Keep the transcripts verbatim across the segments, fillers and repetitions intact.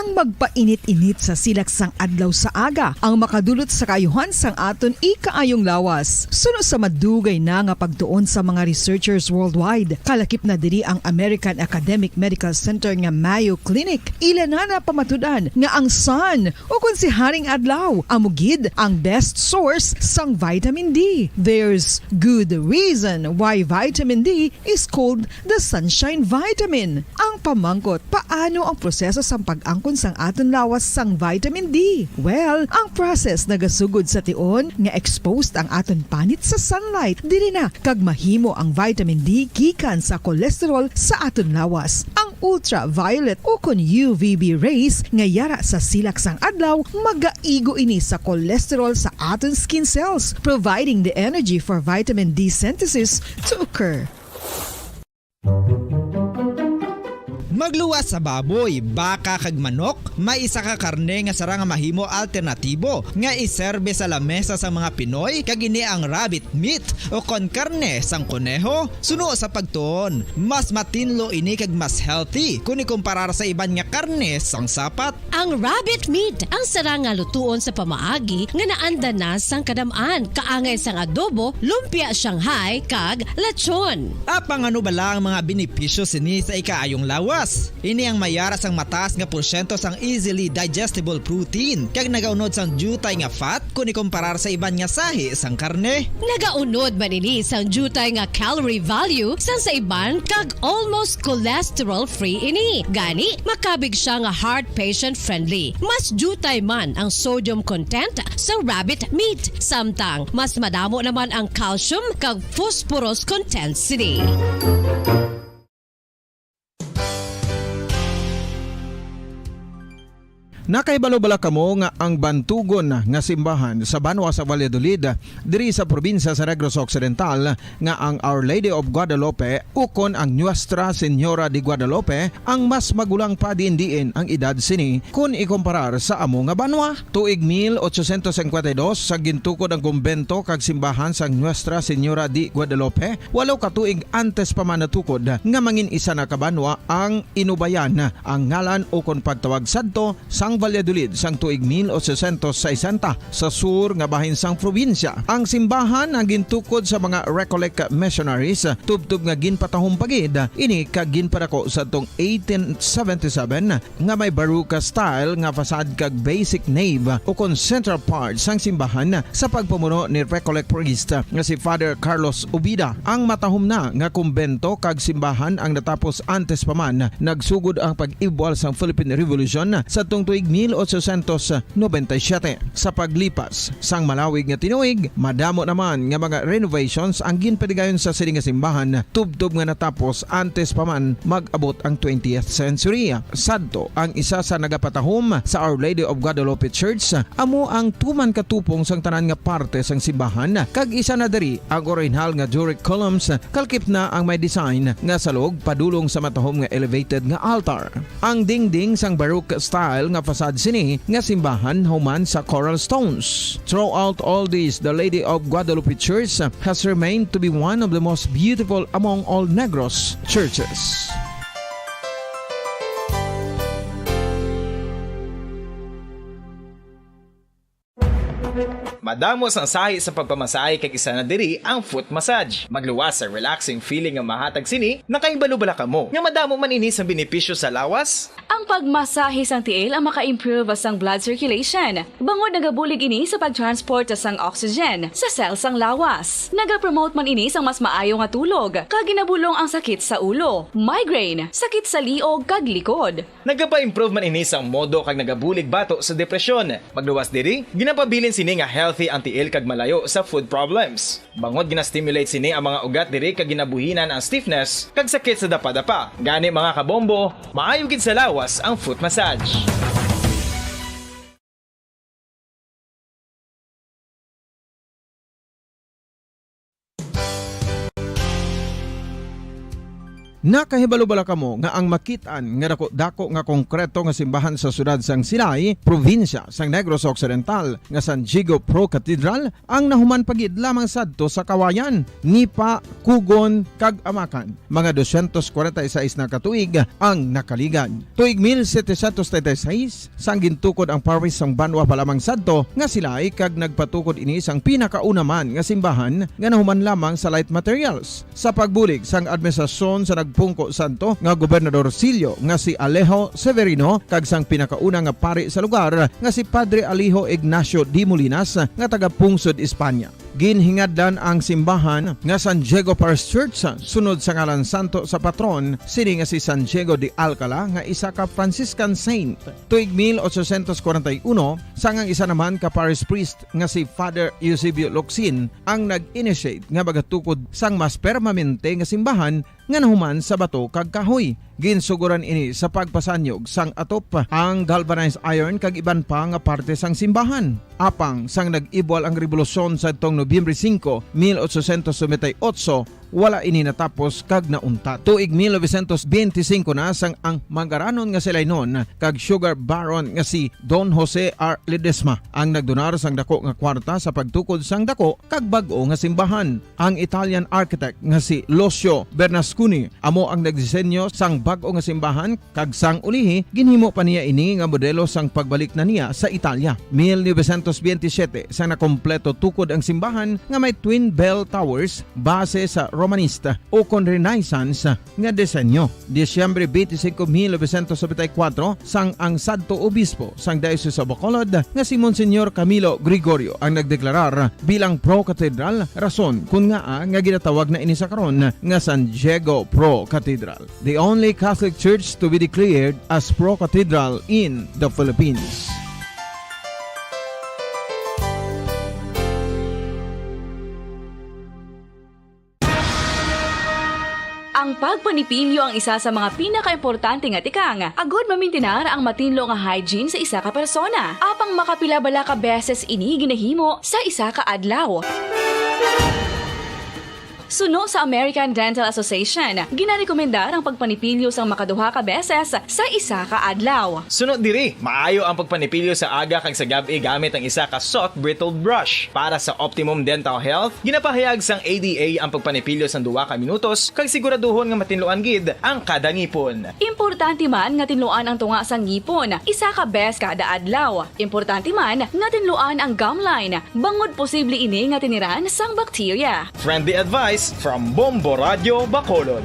Ang magpainit-init sa silak sang adlaw sa aga ang makadulot sa kaayuhan sang aton ikaayong lawas. Suno sa madugay na nga pagtuon sa mga researchers worldwide, kalakip na diri ang American Academic Medical Center nga Mayo Clinic, ila na napamatud-an nga ang sun, o kon si Haring Adlaw, amo gid ang best source sang vitamin D. There's good reason why vitamin D is called the sunshine vitamin. Ang pamangkot, paano ang proseso sang pag-angkon sang aton lawas sang vitamin D? Well, ang process nagasugod sa tion nga exposed ang aton panit sa sunlight. Diri na kag mahimo ang vitamin D gikan sa cholesterol sa aton lawas. Ang ultraviolet o kon U V B rays nga yara sa silak sang adlaw, magaigo ini sa cholesterol sa aton skin cells, providing the energy for vitamin D synthesis to occur. Magluwas sa baboy, baka, kag manok, may isa ka karne nga sarang nga mahimo alternatibo nga iserbe sa lamesa sang mga Pinoy, kag ini ang rabbit meat o kon karne sang koneho. Suno sa pagtuon, mas matinlo ini kag mas healthy kon ikumparar sa iban nga karne sang sapat. Ang rabbit meat ang sarang nga lutuon sa pamaagi nga naanda na sang kadam-an, kaangay sang adobo, lumpia Shanghai, kag lechon. Apang ano bala ang mga benepisyo sini sa ikaayong lawas? Ini ang mayara sang mataas nga porsyento sang easily digestible protein, kag nagaunod sang diutay nga fat kon ikumparar sa iban nga sahi sang karne. Nagaunod man ini sang diutay nga calorie value sang sa iban, kag almost cholesterol-free ini. Gani, makabig sia nga heart patient-friendly. Mas diutay man ang sodium content sa rabbit meat, samtang mas madamo naman ang calcium kag phosphorus content sini. Nakahibalo bala kamo nga ang bantugon nga simbahan sa banwa sa Valladolid, diri sa probinsya sa Negros Occidental, nga ang Our Lady of Guadalupe ukon ang Nuestra Señora de Guadalupe ang mas magulang pa diin-diin ang edad sini kon ikumparar sa amo nga banwa? Tuig mil ochocientos cincuenta y dos, sa gintukod ang kumbento kag simbahan sang Nuestra Señora de Guadalupe, walo ka tuig antes pa man natukod nga mangin isa na ka banwa ang Inubayan, ang ngalan ukon pagtawag sadto sang Valladolid sang tuig mil ochocientos sesenta sa sur nga bahin sang probinsya. Ang simbahan ang gintukod sa mga Recollect missionaries, tubtob nga ginpatahom pa gid ini kag ginpadako sadtong eighteen seventy-seven, nga may Baroque style nga facade kag basic nave ukon central part sang simbahan sa pagpamuno ni Recollect priest nga si Father Carlos Ubida. Ang matahom na nga kumbento kag simbahan ang natapos antes pa man nagsugod ang pag-ibwal sang Philippine Revolution sadtong tuig mil ochocientos noventa y siete. Sa paglipas sang malawig nga tinuig, madamo naman nga mga renovations ang ginpadigayon sa sini nga simbahan, tubtob nga natapos antes pa man mag-abot ang twentieth century. Sadto, ang isa sa nagapatahom sa Our Lady of Guadalupe Church amo ang tuman katupong sang tanan nga parte sang simbahan, kag isa na diri ang orihinal nga Doric columns, kalkip na ang may design nga salog padulong sa matahom nga elevated nga altar. Ang dingding sang Baroque style nga facade sini nga simbahan human sa coral stones. Throughout all this, the Lady of Guadalupe Church has remained to be one of the most beautiful among all Negros churches. Madamo sang sahi sa pagpamasahe, kag isa na diri ang foot massage. Magluwas sa relaxing feeling nga mahatag sini. Nakahibalo bala kamo nga madamo man ini sang benepisyo sa lawas? Ang pagmasahe sang tiil ang maka-improve sang blood circulation, bangod nagabulig ini sa pag-transport sang oxygen sa cell sang lawas. Nagapromote man ini sang mas maayo nga tulog, kag ginabulong ang sakit sa ulo, migraine, sakit sa liog, kag likod. Nagapa-improve man ini sang modo kag nagabulig bato sa depresyon. Magluwas diri, ginapabilin sini nga healthy ang tiil kag malayo sa foot problems. Bangod gina-stimulate sini ang mga ugat diri kag ginabuhinan ang stiffness kag sakit sa dapadapa. Gani, mga kabombo, maayo gid sa lawas ang foot massage. Nakahibalo bala kamo nga ang makit-an nga dako-dako nga konkreto nga simbahan sa siyudad sang Silay, probinsya sang Negros Occidental, nga San Diego Pro Cathedral, ang nahuman pa gid lamang sadto sa kawayan, nipa, kugon, kag amakan? Mga dosyentos kwarenta y seis na ka tuig ang nakaligad. Tuig mil setecientos treinta y seis, sang gintukod ang parish sang banwa pa lamang sadto nga Silay, kag nagpatukod ini sang pinakauna man nga simbahan nga nahuman lamang sa light materials. Sa pagbulig sang administrasyon sa nagpungko sadto nga gobernador silyo nga si Alejo Severino kag sang pinakauna nga pari sa lugar nga si Padre Alejo Ignacio de Molinas nga taga Pungsod, Espanya. Ginhingadlan ang simbahan nga San Diego Parish Church sunod sa ngalan santo sa patron sini nga si San Diego de Alcala nga isa ka Franciscan saint. Tuig mil ochocientos kwarenta y uno, sang ang isa naman ka parish priest nga si Father Eusebio Locsin ang nag-initiate nga magatukod sang mas permanente nga simbahan nga nahuman sa bato kag kahoy. Ginsugoran ini sa pagpasanyog sang atop, ang galvanized iron kag iban pa nga parte sang simbahan. Apang sang nag-ibwal ang rebolusyon sadtong Nobyembre singko, mil ochocientos noventa y ocho, wala ini natapos kag nauntat. Tuig mil novecientos benti singko na sang ang manggaranon nga si Lainon kag sugar baron nga si Don Jose R. Ledesma ang nagdonar sang dako nga kwarta sa pagtukod sang dako kag bag-o nga simbahan. Ang Italian architect nga si Lucio Bernasconi amo ang nagdisenyo sang bag-o nga simbahan, kag sang ulihi ginhimo pa niya ini nga modelo sang pagbalik na niya sa Italia. Mil novecientos benti siyete, sang nakompleto tukod ang simbahan nga may twin bell towers base sa Romanista o kon Renaissance nga disenyo. Disyembre twenty-five, mil novecientos noventa y cuatro, sang ang sadto obispo sang Diocese of Bacolod nga si Monsignor Camilo Gregorio ang nagdeklarar bilang Pro Cathedral, rason kun ngaa nga ginatawag na ini sa karon nga San Diego Pro Cathedral, the only Catholic church to be declared as Pro Cathedral in the Philippines. Ang pagpanipilyo ang isa sa mga pinakaimportante nga tikang agud mamintinar ang matinlo nga hygiene sa isa ka persona. Apang makapila bala ka beses ini ginahimo sa isa ka adlaw? Suno sa American Dental Association, ginarekomendar ang pagpanipilyo sang makaduha ka beses sa isa ka adlaw. Suno diri, maayo ang pagpanipilyo sa aga kag sa gab-i gamit ang isa ka soft bristled brush. Para sa optimum dental health, ginapahayag sang A D A ang pagpanipilyo sang duha ka minutos kag siguraduhon nga matinluan gid ang kada ngipon. Importante man nga tinluan ang tunga sang ngipon isa ka bes kada adlaw. Importante man nga tinluan ang gum line, bangod posible ini nga tiniran sang bakterya. Friendly advice from Bombo Radyo Bacolod.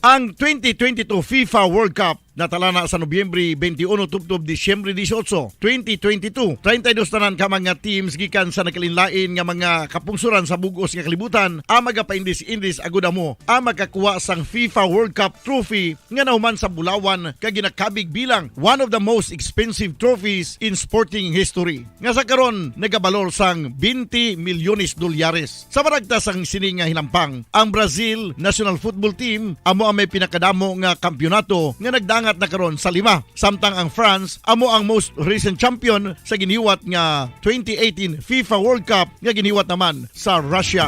Ang twenty twenty-two FIFA World Cup natalana sa Nobyembre twenty-one tubtob Disyembre dieciocho, twenty twenty-two. Treinta y dos tanan ka mga teams gikan sa nagkalainlain nga mga kapungsoran sa bug-os nga kalibutan ang magapaindis-indis agud amo ang makakuha sang FIFA World Cup trophy nga nahuman sa bulawan kag ginakabig bilang one of the most expensive trophies in sporting history, nga sa karon nagabalor sang twenty milyones dolyares. Sa maragtas sang sini nga hinampang, ang Brazil national football team amo ang may pinakadamo nga kampiyonato nga nagdangat na karon sa lima, samtang ang France amo ang most recent champion sa giniwat nga twenty eighteen FIFA World Cup nga giniwat naman sa Russia.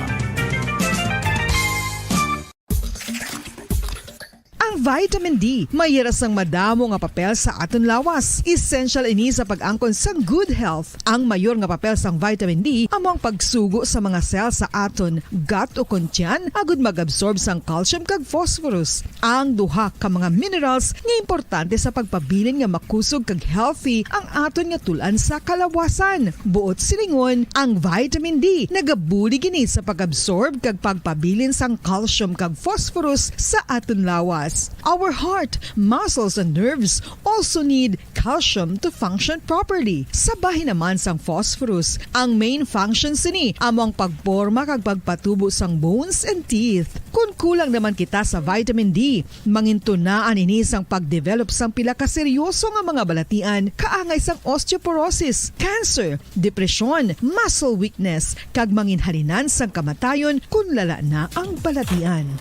Ang vitamin D may hira sang madamo nga papel sa aton lawas. Essential ini sa pag-angkon sang good health. Ang mayor nga papel sang vitamin D amo ang pagsugo sa mga cell sa aton gut o kon tiyan agud mag-absorb sang calcium kag phosphorus, ang duha ka mga minerals nga importante sa pagpabilin nga makusog kag healthy ang aton nga tul-an sa kalawasan. Buot silingon, ang vitamin D nagabulig ini sa pag-absorb kag pagpabilin sang calcium kag phosphorus sa aton lawas. Our heart, muscles, and nerves also need calcium to function properly. Sa bahin naman sang phosphorus, ang main function sini amo ang pagporma kag pagpatubo sang bones and teeth. Kon kulang naman kita sa vitamin D, mangintunaan ini sang pag-develop sang pila ka seryoso nga mga balatian, kaangay sang osteoporosis, cancer, depresyon, muscle weakness, kag manginhalinan sang kamatayon kon lala na ang balatian.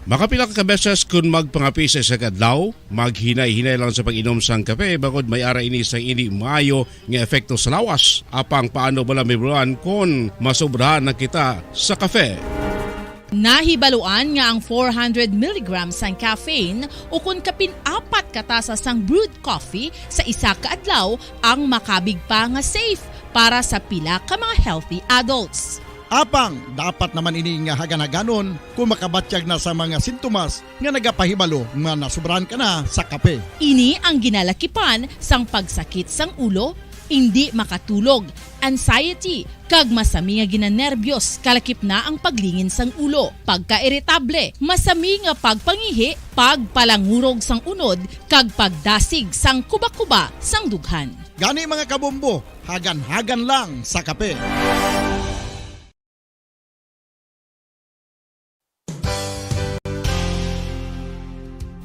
Makapila ka beses kun magpangape sa isa ka adlaw, maghinay-hinay lang sa pag-inom sang kape, bangod may ara ini sang indi maayo nga epekto sa lawas. Apang paano bala mahibaluan kon masobrahan na kita sa kape? Nahibaluan nga ang four hundred milligrams sang caffeine, ukon kapin apat ka tasa sang brewed coffee sa isa ka adlaw, ang makabig pa nga safe para sa pila ka mga healthy adults. Apang dapat naman ini nga hagan-haganon kung makabatyag na sa mga sintomas nga nagapahibalo nga nasobrahan ka na sa kape. Ini ang ginalakipan sang pagsakit sang ulo, indi makatulog, anxiety, kag masami nga ginanerbiyos, kalakip na ang paglingin sang ulo, pagkairitable, masami nga pagpangihi, pagpalangurog sang unod, kag pagdasig sang kuba-kuba sang dughan. Gani, mga kabombo, hagan-hagan lang sa kape.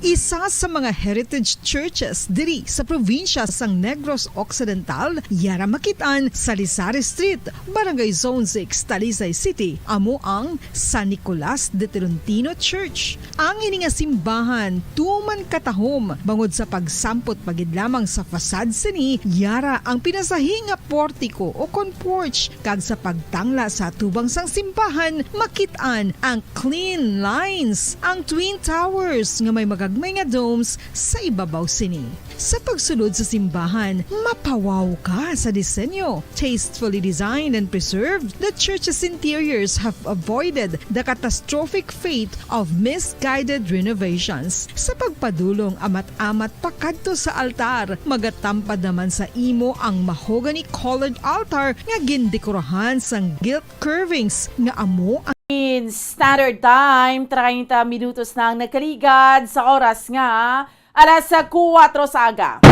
Isa sa mga heritage churches diri sa probinsya sang Negros Occidental, yara makit-an sa Lizares Street, Barangay Zone six, Talisay City, amo ang San Nicolas de Tolentino Church. Ang ini nga simbahan tuman katahom bangod sa pagsampot pa gid lamang sa facade sini, yara ang pinasahi nga portico o kon porch, kag sa pagtangla sa atubang sang simbahan, makit-an ang clean lines, ang twin towers nga may magagmay nga domes sa ibabaw sini. Sa pagsulod sa simbahan, mapawaw ka sa disenyo. Tastefully designed and preserved, the church's interiors have avoided the catastrophic fate of misguided renovations. Sa pagpadulong amat-amat pakadto sa altar, magatampad naman sa imo ang mahogany-colored altar nga gindekorahan sang gilt curvings nga amo ang In Standard Time, treinta minutos na ang nakaligad sa oras nga alas kuwatro sa aga.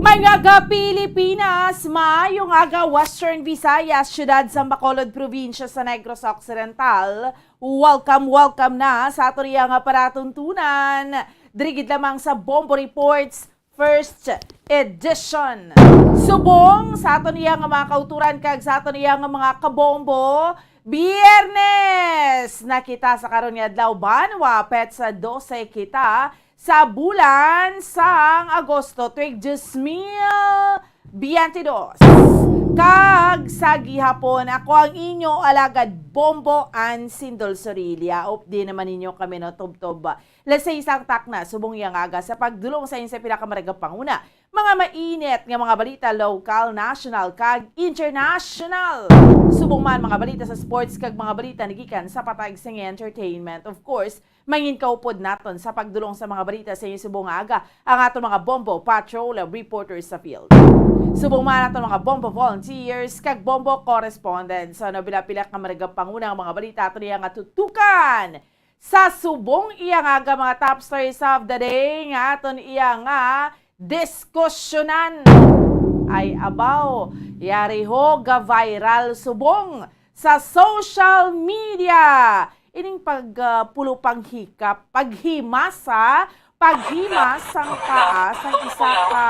Mga ka-Pilipinas, maayong aga, Western Visayas, siyudad sang Bacolod, probinsya sa Negros Occidental. Welcome, welcome na sa aton iya nga palatuntunan. Diri gid lamang sa Bombo Reports First Edition. Subong sa aton iya nga mga kauturan kag sa aton iya nga mga kabombo, Biyernes na kita sa karon nga adlaw, banwa, petsa dose kita sa bulan sang Agosto, tuig dos mil biyente dos. Kag sa gihapon, ako ang inyo alagad, Bombo Ann Sindol Sorilla. Updi naman ninyo kami, no, tubtob. Lasay sang takna subong iya nga aga sa pagdulong sa inyo sa pila ka maragapanguna, mga mainit nga mga balita, lokal, national, kag international. Subong man mga balita sa sports kag mga balita nagikan sa patag sang entertainment. Of course, manginkaupod naton sa pagdulong sa mga balita sa inyo subong nga aga ang aton mga Bombo Patrol reporters sa field. Subong man aton mga Bombo volunteers kag Bombo correspondents. Sa nabila-pila ka maragapanguna nga mga balita aton iya nga tutukan sa subong iya nga aga, mga top stories of the day nga aton iya nga diskusyonan. Ay, abaw, yari ho, ga-viral subong sa social media ining pag, ah, pulo panghikap, paghimasa, paghimas sang paa sang isa ka,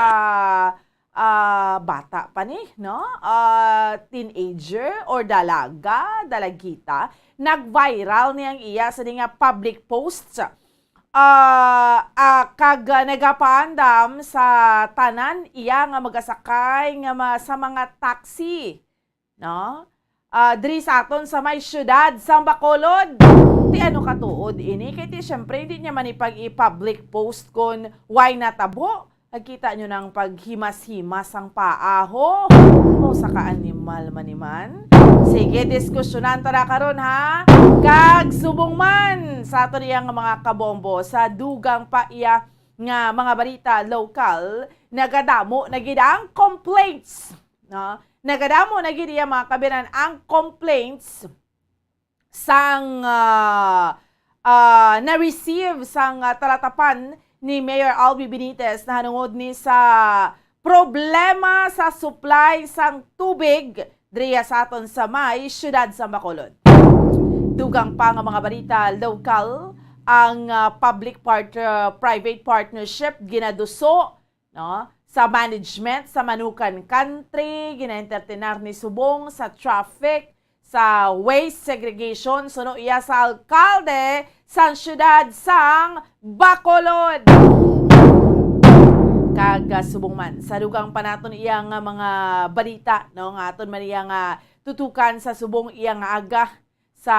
ah, bata pa ni, no? Ah, teenager or dalaga, dalagita, nag-viral ni ang iya sa di nga public post. Ah, ah, kag, ah, nagapaandam sa tanan iya nga magasakay nga ma-, sa mga taxi, no? Ah, diri sa aton sa may siyudad sang Bacolod. Ti ano katuod ini? Kay ti, syempre, hindi niya man ipag-i-public post kon way natabo. Nagkita nyo ng paghimas-himas ang paa, ho? O, sa ka-animal man ni man. Sige, diskusyonan ta na karon, ha? Kag subong man sa aton iya nga mga kabombo, sa dugang pa iya nga mga balita lokal, nagadamo na gid ang complaints, no? Nagadamo na gid iya, mga kabiran, ang complaints sang, ah, ah, na-receive sang, ah, talatapan ni Mayor Albi Benitez nahanungod ni sa problema sa supply sang tubig diriya sa aton sa may siyudad sa Bacolod. Dugang pa nga mga balita lokal, ang, ah, public part-, ah, private partnership ginaduso no? Sa management sa Manukan Country, ginaentertenar ni subong sa traffic, sa waste segregation, suno iya sa alkalde sang siyudad sang Bacolod. Kag, ah, subong man, sa dugang pa naton iya nga mga balita, no, nga aton man iya nga tutukan sa subong iya nga aga sa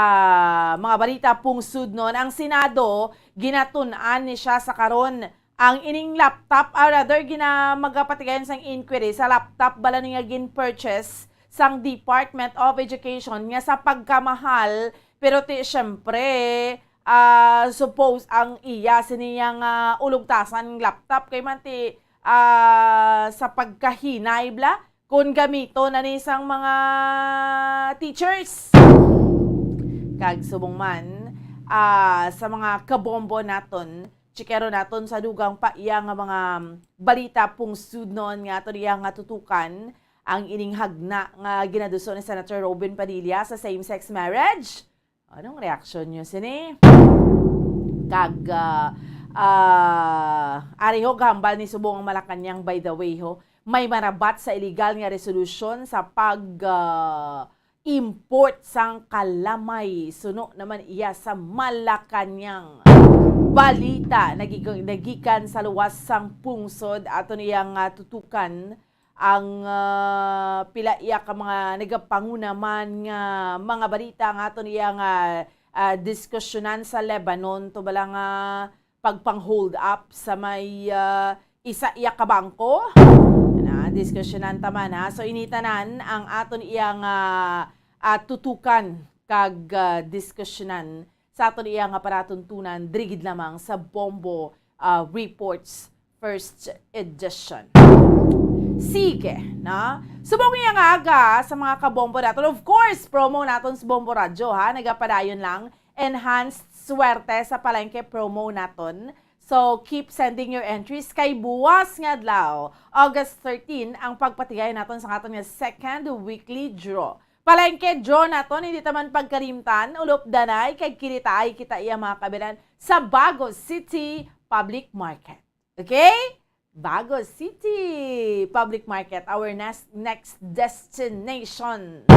mga balita pungsod, no, ang Senado, ginatun-an ni siya sa karon ang ining laptop, or rather, gina-, magapatigayon sang inquiry sa laptop bala ni nga gin-purchase sang Department of Education nga sa pagkamahal, pero ti, syempre, ah, suppose ang iya sini nga ulugtasan laptop kay man ti, ah, sa pagkahinay bala, kung gamiton na ni sang mga teachers. Kag subong man, ah, sa mga kabombo naton, tsikero naton sa dugang pa iya nga mga balita pungsudnon nga aton iya nga tutukan ang ining hagna nga ginaduso ni Senator Robin Padilla sa same-sex marriage. Anong reaksyon nyo sini? Kag, ah, ah, ari ho, gahambal ni subong ang Malacañang, by the way ho, may marabat sa iligal nga resolusyon sa pag, ah, import sang kalamay. Suno naman iya sa Malacañang. Balita nagig-, nagikan sa luwas sang pungsod, aton iya nga tutukan ang, ah, pila iya ka mga nagapanguna man nga mga balita nga aton iya nga, ah, diskusyonan sa Lebanon, to bala nga pagpang-hold up sa may, ah, isa iya ka bangko. Na, diskusyonan ta man, ha. So, ini tanan ang aton iya nga, ah, tutukan kag, ah, diskusyonan sa aton iya nga palatuntunan diri gid lamang sa Bombo, ah, Reports First Edition. Sige, na? Subong iya nga aga sa mga kabombo naton. Of course, promo naton sa Bombo Radyo, ha? Nagapadayon lang. Enhanced Swerte sa Palengke promo naton. So, keep sending your entries kay buwas nga adlaw, August thirteen, ang pagpatigay naton sa aton nga second weekly draw. Palengke draw naton, hindi ta man pagkalimtan, ulop danay, kay kinitaay kita iya, mga kabilan, sa Bago City Public Market. Okay? Bago City Public Market, our next, next destination.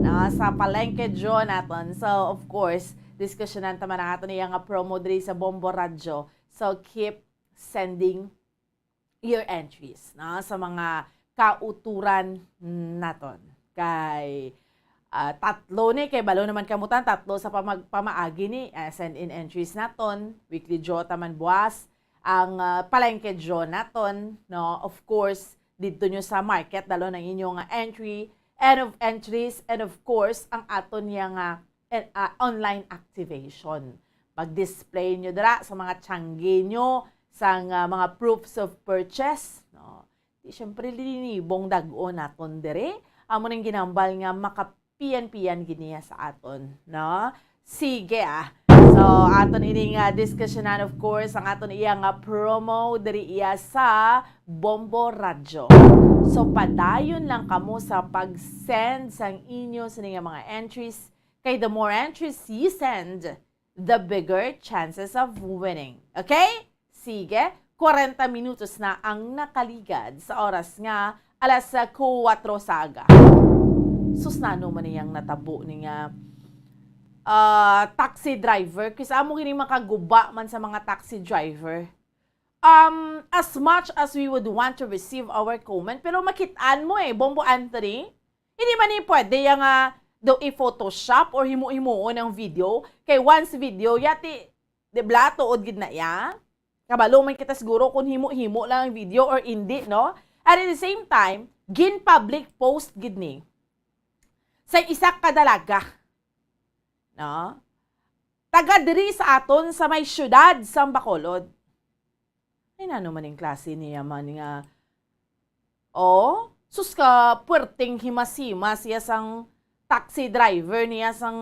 No, sa palengke draw naton. So, of course, diskusyonan ta man ang aton iya nga promo diri sa Bombo Radyo. So, keep sending your entries, no, sa mga kauturan naton. Kay, ah, tatlo ni, kay balo naman kamutan, tatlo sa pamag-, pamaagi ni, ah, send in entries naton, weekly draw ta man buwas, ang, ah, palengke draw naton, no? Of course, didto nyo sa market, dalo ang inyo nga entry, and of entries, and of course, ang aton niya nga, eh, ah, online activation. Mag-display nyo dira sa mga tiyangge nyo, sang, ah, mga proofs of purchase, no? Di, syempre, linibong dag-on naton diri. Amo nang ginambal nga makapiyan-piyan gid niya sa aton, no? Sige, ah. So, aton ini nga diskusyonan, of course, ang aton iya nga promo diri iya sa Bombo Radyo. So, padayon lang kamo sa pag-send sang inyo sini nga mga entries. Kay the more entries you send, the bigger chances of winning. Okay? Sige, kwarenta minutos na ang nakaligad sa oras nga alas kuwatro sa aga. Sus, nano man niyang natabo ni nga, ah, taxi driver? Kis amo gini makaguba man sa mga taxi driver. Um, as much as we would want to receive our comment, pero makit-an mo eh, Bombo Anthony, hindi man ni pwede yang, ah, do i-Photoshop or himo-himoon ang video. Kay once video, yati, di bala, tuod gid na iya. Kabalo man kita siguro kung himo-himo lang ang video or hindi, no? And at the same time, gin-public post gid ni sa isa ka dalaga, no? Taga diri sa aton sa may siyudad sang Bacolod. Ay, nano man ning klase niya man nga, oh, sus ka puwerteng himas-himas siya sang taxi driver niya sang,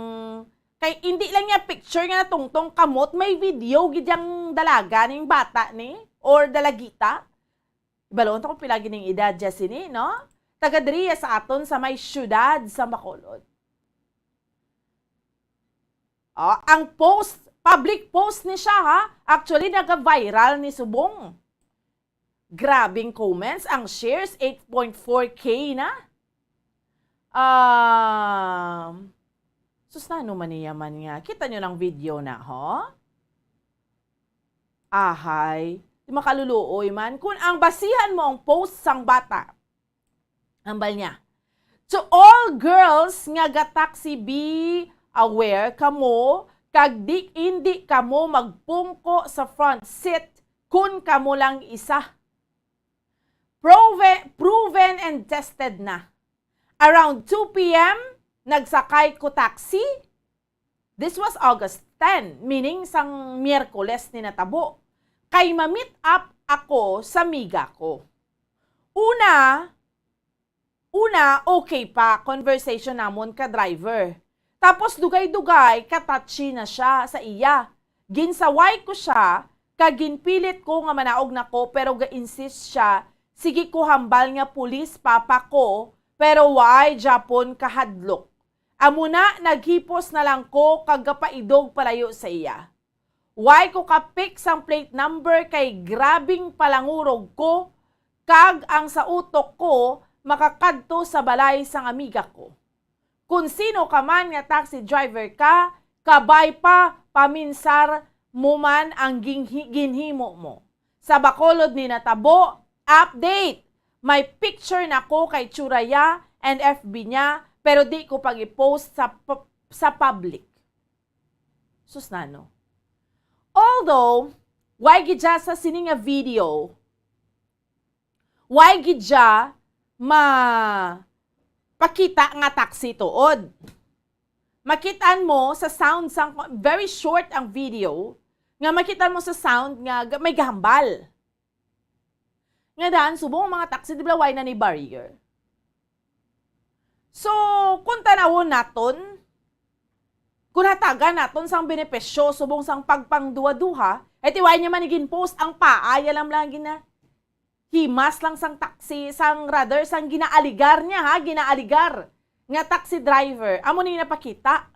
kay indi lang niya picture nga natungtong kamot, may video gid yang dalaga ning bata ni or dalagita. Ibalon ta kung pila gid ning edad niya sini, no? Taga diri sa aton sa may siyudad sa Bacolod. Ah, ang post, public post ni siya, ha? Actually, naga-viral ni subong. Grabing comments, ang shares, eight point four K na. Um, sus, nano man niya man nga. Kita nyo ng video na, ho? Ahay, di makaluluoy man. Kung ang basihan mo ang post sang bata, hambal niya, "To all girls nga ga-taxi, be aware kamo, kag di, indi kamo magpungko sa front seat kun kamo lang isa." Proven, proven and tested na. Around two P M, nagsakay ko taxi. This was August ten, meaning sang Miyerkules ni natabo. Kay ma-meet up ako sa miga ko. Una, una, okay pa conversation namon ka driver. Tapos dugay-dugay, ka-touchy na siya sa iya. Ginsaway ko siya, kag ginpilit ko nga manaog na ko, pero ga-insist siya, sige ko hambal nga pulis papa ko, pero waay japon kahadlok. Amo na, naghipos na lang ko kag gapaidog palayo sa iya. Way ko ka-pick sang plate number kay grabing palangurog ko, kag ang sa utok ko makakadto sa balay sang amiga ko. Kung sino ka man nga taxi driver ka, kabay pa, paminsar mo man ang ginghi-, ginhimo mo. Sa Bacolod ni natabo, update! May picture na ko kay Churaya and F B niya, pero di ko pag-i-post sa pu-, sa public. Sus, nano. Although, way gid siya sa sini nga video, way gid siya ma-, pakita nga taxi tuod. Makitaan mo sa sound, sang, very short ang video, nga makitaan mo sa sound nga ga-, may gahambal. Nga daan, subong ang mga taxi, di ba, way na ni barrier? So, kung tanawon naton, kung hatagan naton sang benepisyo, subong sang pagpangduha-duha, eh, ti way niya man ni gin-post ang paa, ya lang lang gina-, himas lang sang taxi, sang, rather, sang ginaaligar niya, ha? Ginaaligar nga taxi driver. Amo ni napakita.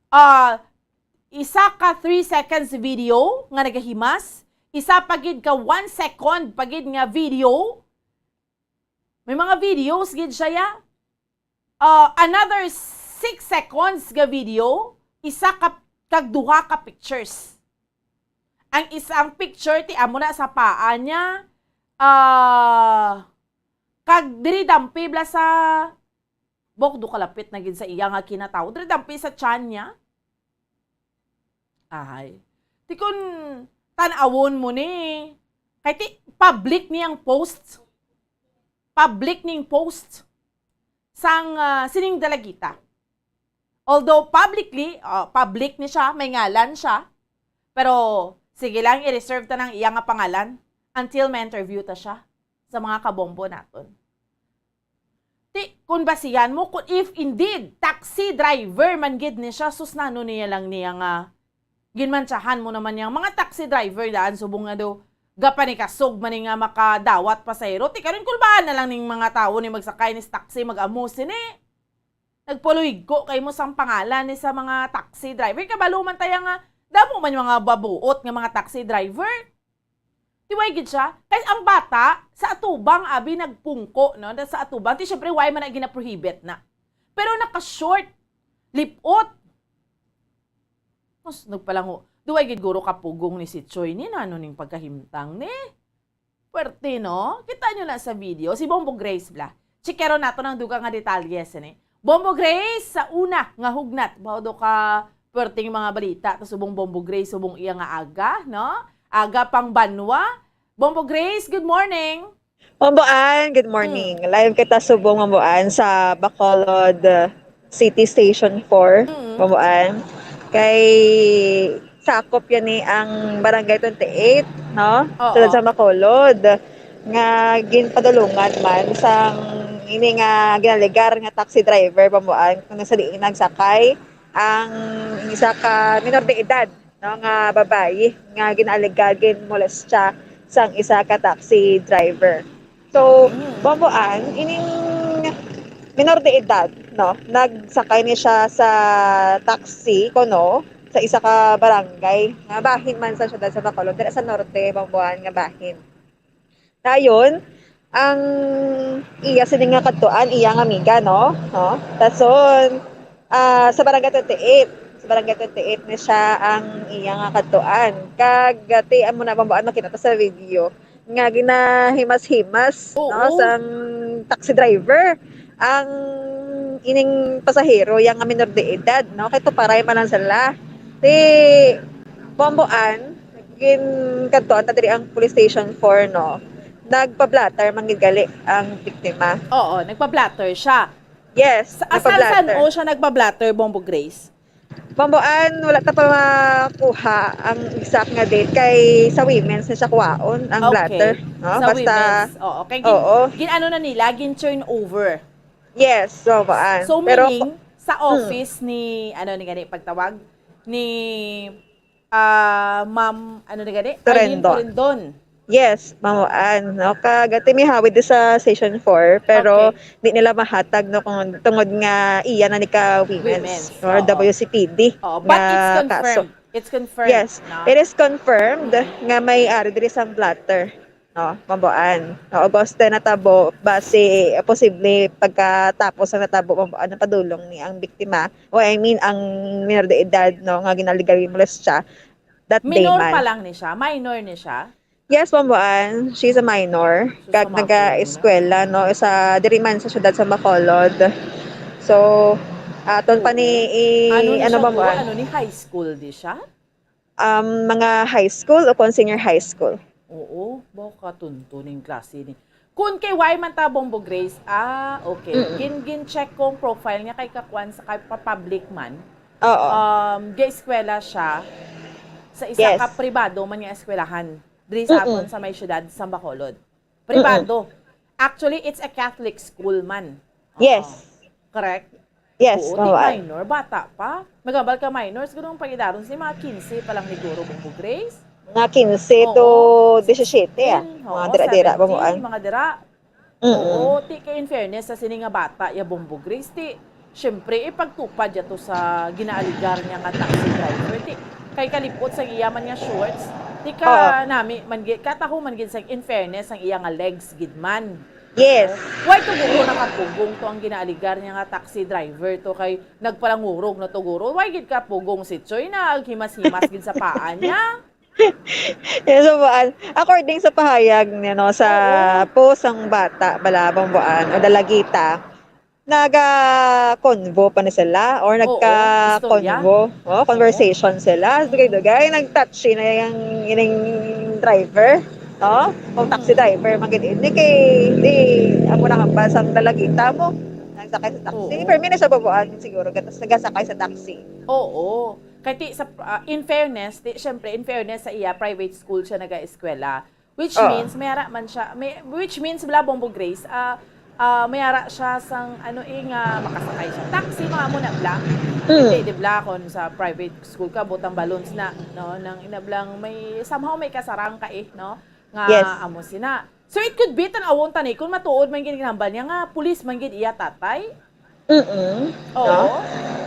Ah, isa ka three seconds video nga nagahimas, isa pa gid ka one second pa gid nga video. May mga videos gid siya, ya. Ah, another six seconds nga video, isa ka, kag duha ka pictures. Ang isang picture, ti amo na sa paa niya, ah, kag diri dampi bala sa, bok, do kalapit na gid sa iya nga kinatawo. Diri dampi sa tiyan niya. Ay. Ti kun tan-awon mo ni, kay ti public niyang post. Public ning post sang, ah, sining dalagita. Although publicly, ah, public ni siya, may ngalan siya, pero sige lang, i-reserve ta nang iya nga pangalan until ma-interview ta siya sa mga kabombo naton. Ti, kung basihan mo, kung if indeed, taxi driver man gid ni siya, sus, nano niya lang niya nga ginmantsahan mo naman yang mga taxi driver daan, subong nga daw gapanikasog man ni nga makadawat pasahero. Ti karon, kulbaan na lang ning mga tawo ni magsakay ni taxi, mag-amo sini. Nagpaluygo kay mo sang pangalan ni sa mga taxi driver. Kabalo man taya nga damo man yung mga babuot nga mga taxi driver. Ti way gid siya. Kay ang bata, sa atubang, abi, nagpungko, no? Da-, sa atubang. Ti, syempre, way man na ginaprohibit na. Pero naka-short, lipot. Mas nagpalango. Duway gid guro kapugong ni si Choi ni, nano ning pagkahimtang ni? Puwerte, no? Kita nyo na sa video. Si Bombo Grace, bla. Chikero nato ng dugang nga detalye, sini. Bombo Grace, sa una nga hugnat, bao do ka puwerteng mga balita, ta subong Bombo Grace, subong iya nga aga, no? Aga pang banwa. Bombo Grace, good morning. Mambuan, good morning. Hmm. Live kita subong Mambuan sa Bacolod, uh, City Station four, Hmm. Mambuan. Kay sakop yan ni ang Barangay twenty-eight, no? Oo. Sulod sa Bacolod, nga ginpadulungan man sang ini nga ginaligar nga taxi driver, Mambuan, kung sa diin nagsakay ang isa ka minor de edad, no, nga babayi nga ginaaliga ginmolestya sang isa ka taxi driver. So, Mm. Bomboan, ining minor de edad, no, nagsakay ni siya sa taxi kuno sa isa ka barangay nga bahin man sa siyudad sa Bacolod, dira sa norte, Bomboan nga bahin. Dayon, ang iya sini nga kadtuan, iya nga amiga, no? No? Dason, ah, sa Barangay twenty-eight. Sa Barangay twenty-eight ni siya ang iya nga kadtuan. Kag, ah, ti, amo na, Bombo Ann, makita ta sa video nga ginahimas-himas, no, Oo. sang taxi driver ang ining pasahero, yang nga minor de edad, no? Kay tuparay man lang sila. Ti, Bombo Ann, ginkadtuan ta diri ang Police Station four, no? Nagpa-blotter man gid gali ang biktima. Oo, nagpa-blotter siya. Yes, Sa, asan, saan nagpa-blotter. o siya nagpa-blotter, Bombo Grace? Bombo Ann, wala ta pa makuha ang exact nga date kay sa women's na siya kuhaon ang Okay. blotter, no? Sa Basta, women's, oo. Kay gin-, oo. gin-ano na nila, gin-turn over. Yes, Bombo Ann. So, Pero, meaning, sa mm. office ni, ano ni gani, pagtawag? Ni, ah, Ma'am, ano ni gani? Torendon. Arlene Torendon. Yes, Bombo Ann, no? Kag ti may hawid di sa Station four, pero Okay. di nila mahatag, no, kung tungod nga iya na ni ka women's Women's, or oo. W C P D Oh, but nga it's kaso. confirmed. It's confirmed, Yes, no? it is confirmed Mm. nga may ari diri sang blotter, no, Bombo Ann. No, August ten natabo, base, eh, posible pagkatapos ang natabo, Bombo Ann, ang padulong ni ang biktima, o I mean, ang minor de edad, no, nga ginaligaran molestya that day Minor man. pa lang ni siya? Minor ni siya? Yes, Bombo Ann. She's a minor. Sus, Kag kamabog na. nag-eskwela, no, sa, diri man sa siyudad sa Bacolod. So, aton pa ni Oo. i-, Ano ni ano, siya, Bombo Ann? ano ni high school di siya? Um, mga high school o kung senior high school. Oo, baka tunto ning klase ni. Kung kay why man ta, Bombo Grace, ah, okay. Mm. Gin, gin-check ko ang profile niya kay kakuan sa kay pa-public man. Oo. Um, ga-eskwela siya sa isa Yes. ka pribado man nga eskwelahan diri sa Mm-mm. aton sa may siyudad sa Bacolod. Pribado. Mm-mm. Actually, it's a Catholic school man. Oo. Yes. Correct? Yes, Oo, ti mao ay. minor, bata pa. Magambal ka minor, siguro ang pag-edaron sa mga quince pa lang ni Guro Bombo Grace. Mga quince to Oo. disisiyete, ah. Sixteen, Mga oo, dira-dira, seventeen, Bombo Ann. mga dira. Mm-mm. Oo, ti kay in fairness sa sini nga bata, ya Bombo Grace, ti, syempre, ipagtupad ya to sa ginaaligar niya nga taxi driver. Ti, kay kalipot sa iya man nga shorts, ti ka Oo. nami man gi-, kataho man gid sa in fairness ang iya nga legs gid man. Yes. Why to guro nakapugong to ang ginaaligar niya nga taxi driver to kay nagpalangurog na to guro? Why gid ka pugong si Choy na aghimas-himas gid sa paa niya? Yes, Bombo Ann. According sa pahayag niya, no, sa Oo. post ang bata, bala, Bombo Ann, o dalagita, naga-convo pa ni sila or Oo, istorya. nagka-convo, oh, Oo. conversation sila. Dugay-dugay, nag-touchy na yung ining driver, no? Kung taxi Mm. driver, man gid ini kay, di, amo na kang basang dalagita mo. Nagsakay sa taxi. Oo. Pero may na siya, Bombo Ann, siguro, gatas nagasakay sa taxi. Oo. Kay ti, sa, ah, in fairness, ti, syempre, in fairness sa iya, private school siya naga-eskwela. Which Oo. means, may ara man siya, may, which means, bala, Bombo Grace, ah, ah, may ara siya sang, ano, eh, nga makasakay siya taxi, mga amo na, bala. Mm. Hindi, di bala, kung sa private school ka, butang balloons na, no? Nang ina, bala, may, somehow may kasarang ka, eh, no? Nga, Yes. amo sina. So, it could be, tan-awon ta ni, kung matuod man gid ginhambal niya nga, pulis man gid iya tatay. Mm-mm. Oo. No?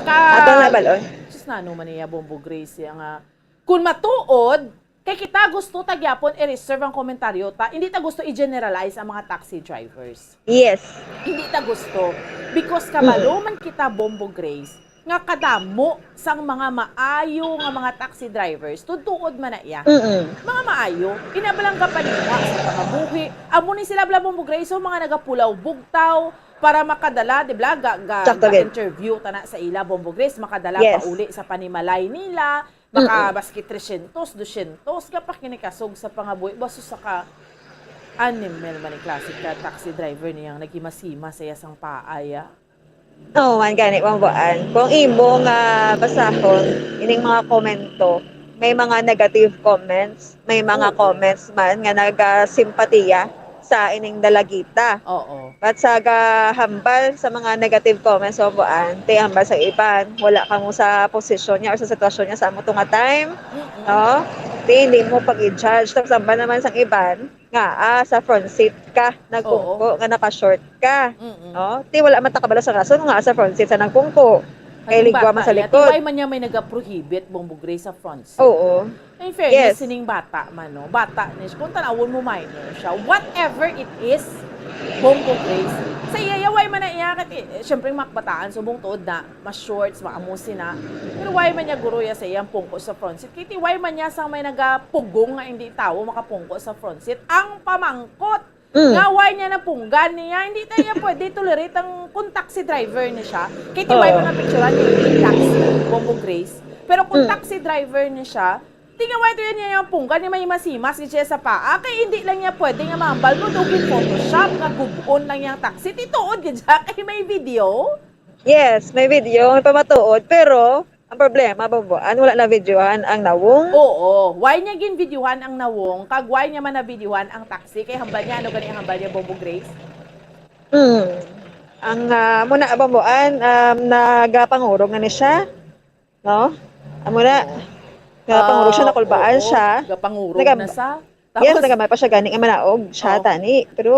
Ka-, Ato na balon. Sus, nano man niya, Bombo Grace, ya nga, kung matuod, kay kita gusto ta gyapon i-reserve ang komentaryo ta, hindi ta gusto i-generalize ang mga taxi drivers. Yes. Hindi ta gusto. Because kabalo Mm. man kita, Bombo Grace, nga kadamo sang mga maayo nga mga taxi drivers, tuod-tuod man na iya. Mm-mm. Mga maayo, ina, bala nga paninga sa pangabuhi. Amo ni sila, bala, Bombo Grace, so mga nagapulaw bugtaw para makadala, di bala, ga, ga, Sakto, gid. ga-interview ta na sa ila, Bombo Grace, makadala Yes. pauli sa panimalay nila, maka Mm-mm. baski tresyentos, dosyentos, gapakinikasog sa pangabuhi. Baso sa ka animal man ni klase ka taxi driver niyang naghimas-himas sa iya sang paaya. Oo, man gani, Bombo Ann. Kung imo nga basahon, ining mga komento, may mga negative comments, may mga Oo. comments man nga nagasimpatiya sa ining dalagita. Oo. But sa gahambal sa mga negative comments, Bombo Ann, ti hambal sa iban, wala kamo sa posisyon niya or sa sitwasyon niya sa amo to nga time, Mm-mm. no? Ti hindi mo pag-i-judge. Tapos hambal naman sang iban, nga, ah, sa front seat ka, nagkungko, Oo. nga naka-short ka. Mm-mm. No? Ti wala man ta kabalo sa rason nga sa front seat sa nagkungko. Kay Naging ligwa man bata sa iya. likod. Tibay man niya may nagaprohibit, Bombo Gray, sa front seat. Oo. In fairness, Yes. sining bata man, no? Bata ni siya. Kung tanawon mo, minor siya. Whatever it is, Bombo Gray, sa iya, ya, why man na iya, kat, eh, syempre, mga kabataan, subong tuod na, mas shorts, maamusi na. Pero why man niya guro ya sa iyang pungko sa front seat? Kiti, why man niya sang may nagapugong nga hindi tawo makapungko sa front seat? Ang pamangkot, Mm. nga why niya napunggan niya? Hindi tayo niya pwede tolerate ang kung taxi driver ni siya. Kiti, why Oo. man napicturan niya yung taxi, Bombo Grace? Pero kung Mm. taxi driver ni siya, di nga why to yan niya yung punggan niya may masimas siya sa paa? Kay hindi lang niya pwede nga mahambal mo daw gin-photoshop nga gubon lang yung taxi. Tituod gid siya kay may video. Yes, may video, may pamatuod, pero ang problema, Bomboan, wala na videohan ang nawong. Oo. Why niya gin-videohan ang nawong? Kag why niya man na-videohan ang taxi? Kay hambal niya, ano gani ang hambal niya, Bombo Grace? Hmm. Ang ah, muna, Bomboan, um, nagapangurog na ni siya. No? Amo na. Oo. Nagapangurog siya, Ah, nakulbaan oo. Siya. Nagapangurog Nagam- na siya. Yes, Tapos, nagamay pa siya gani nga manaog siya, Oh. tani. Pero,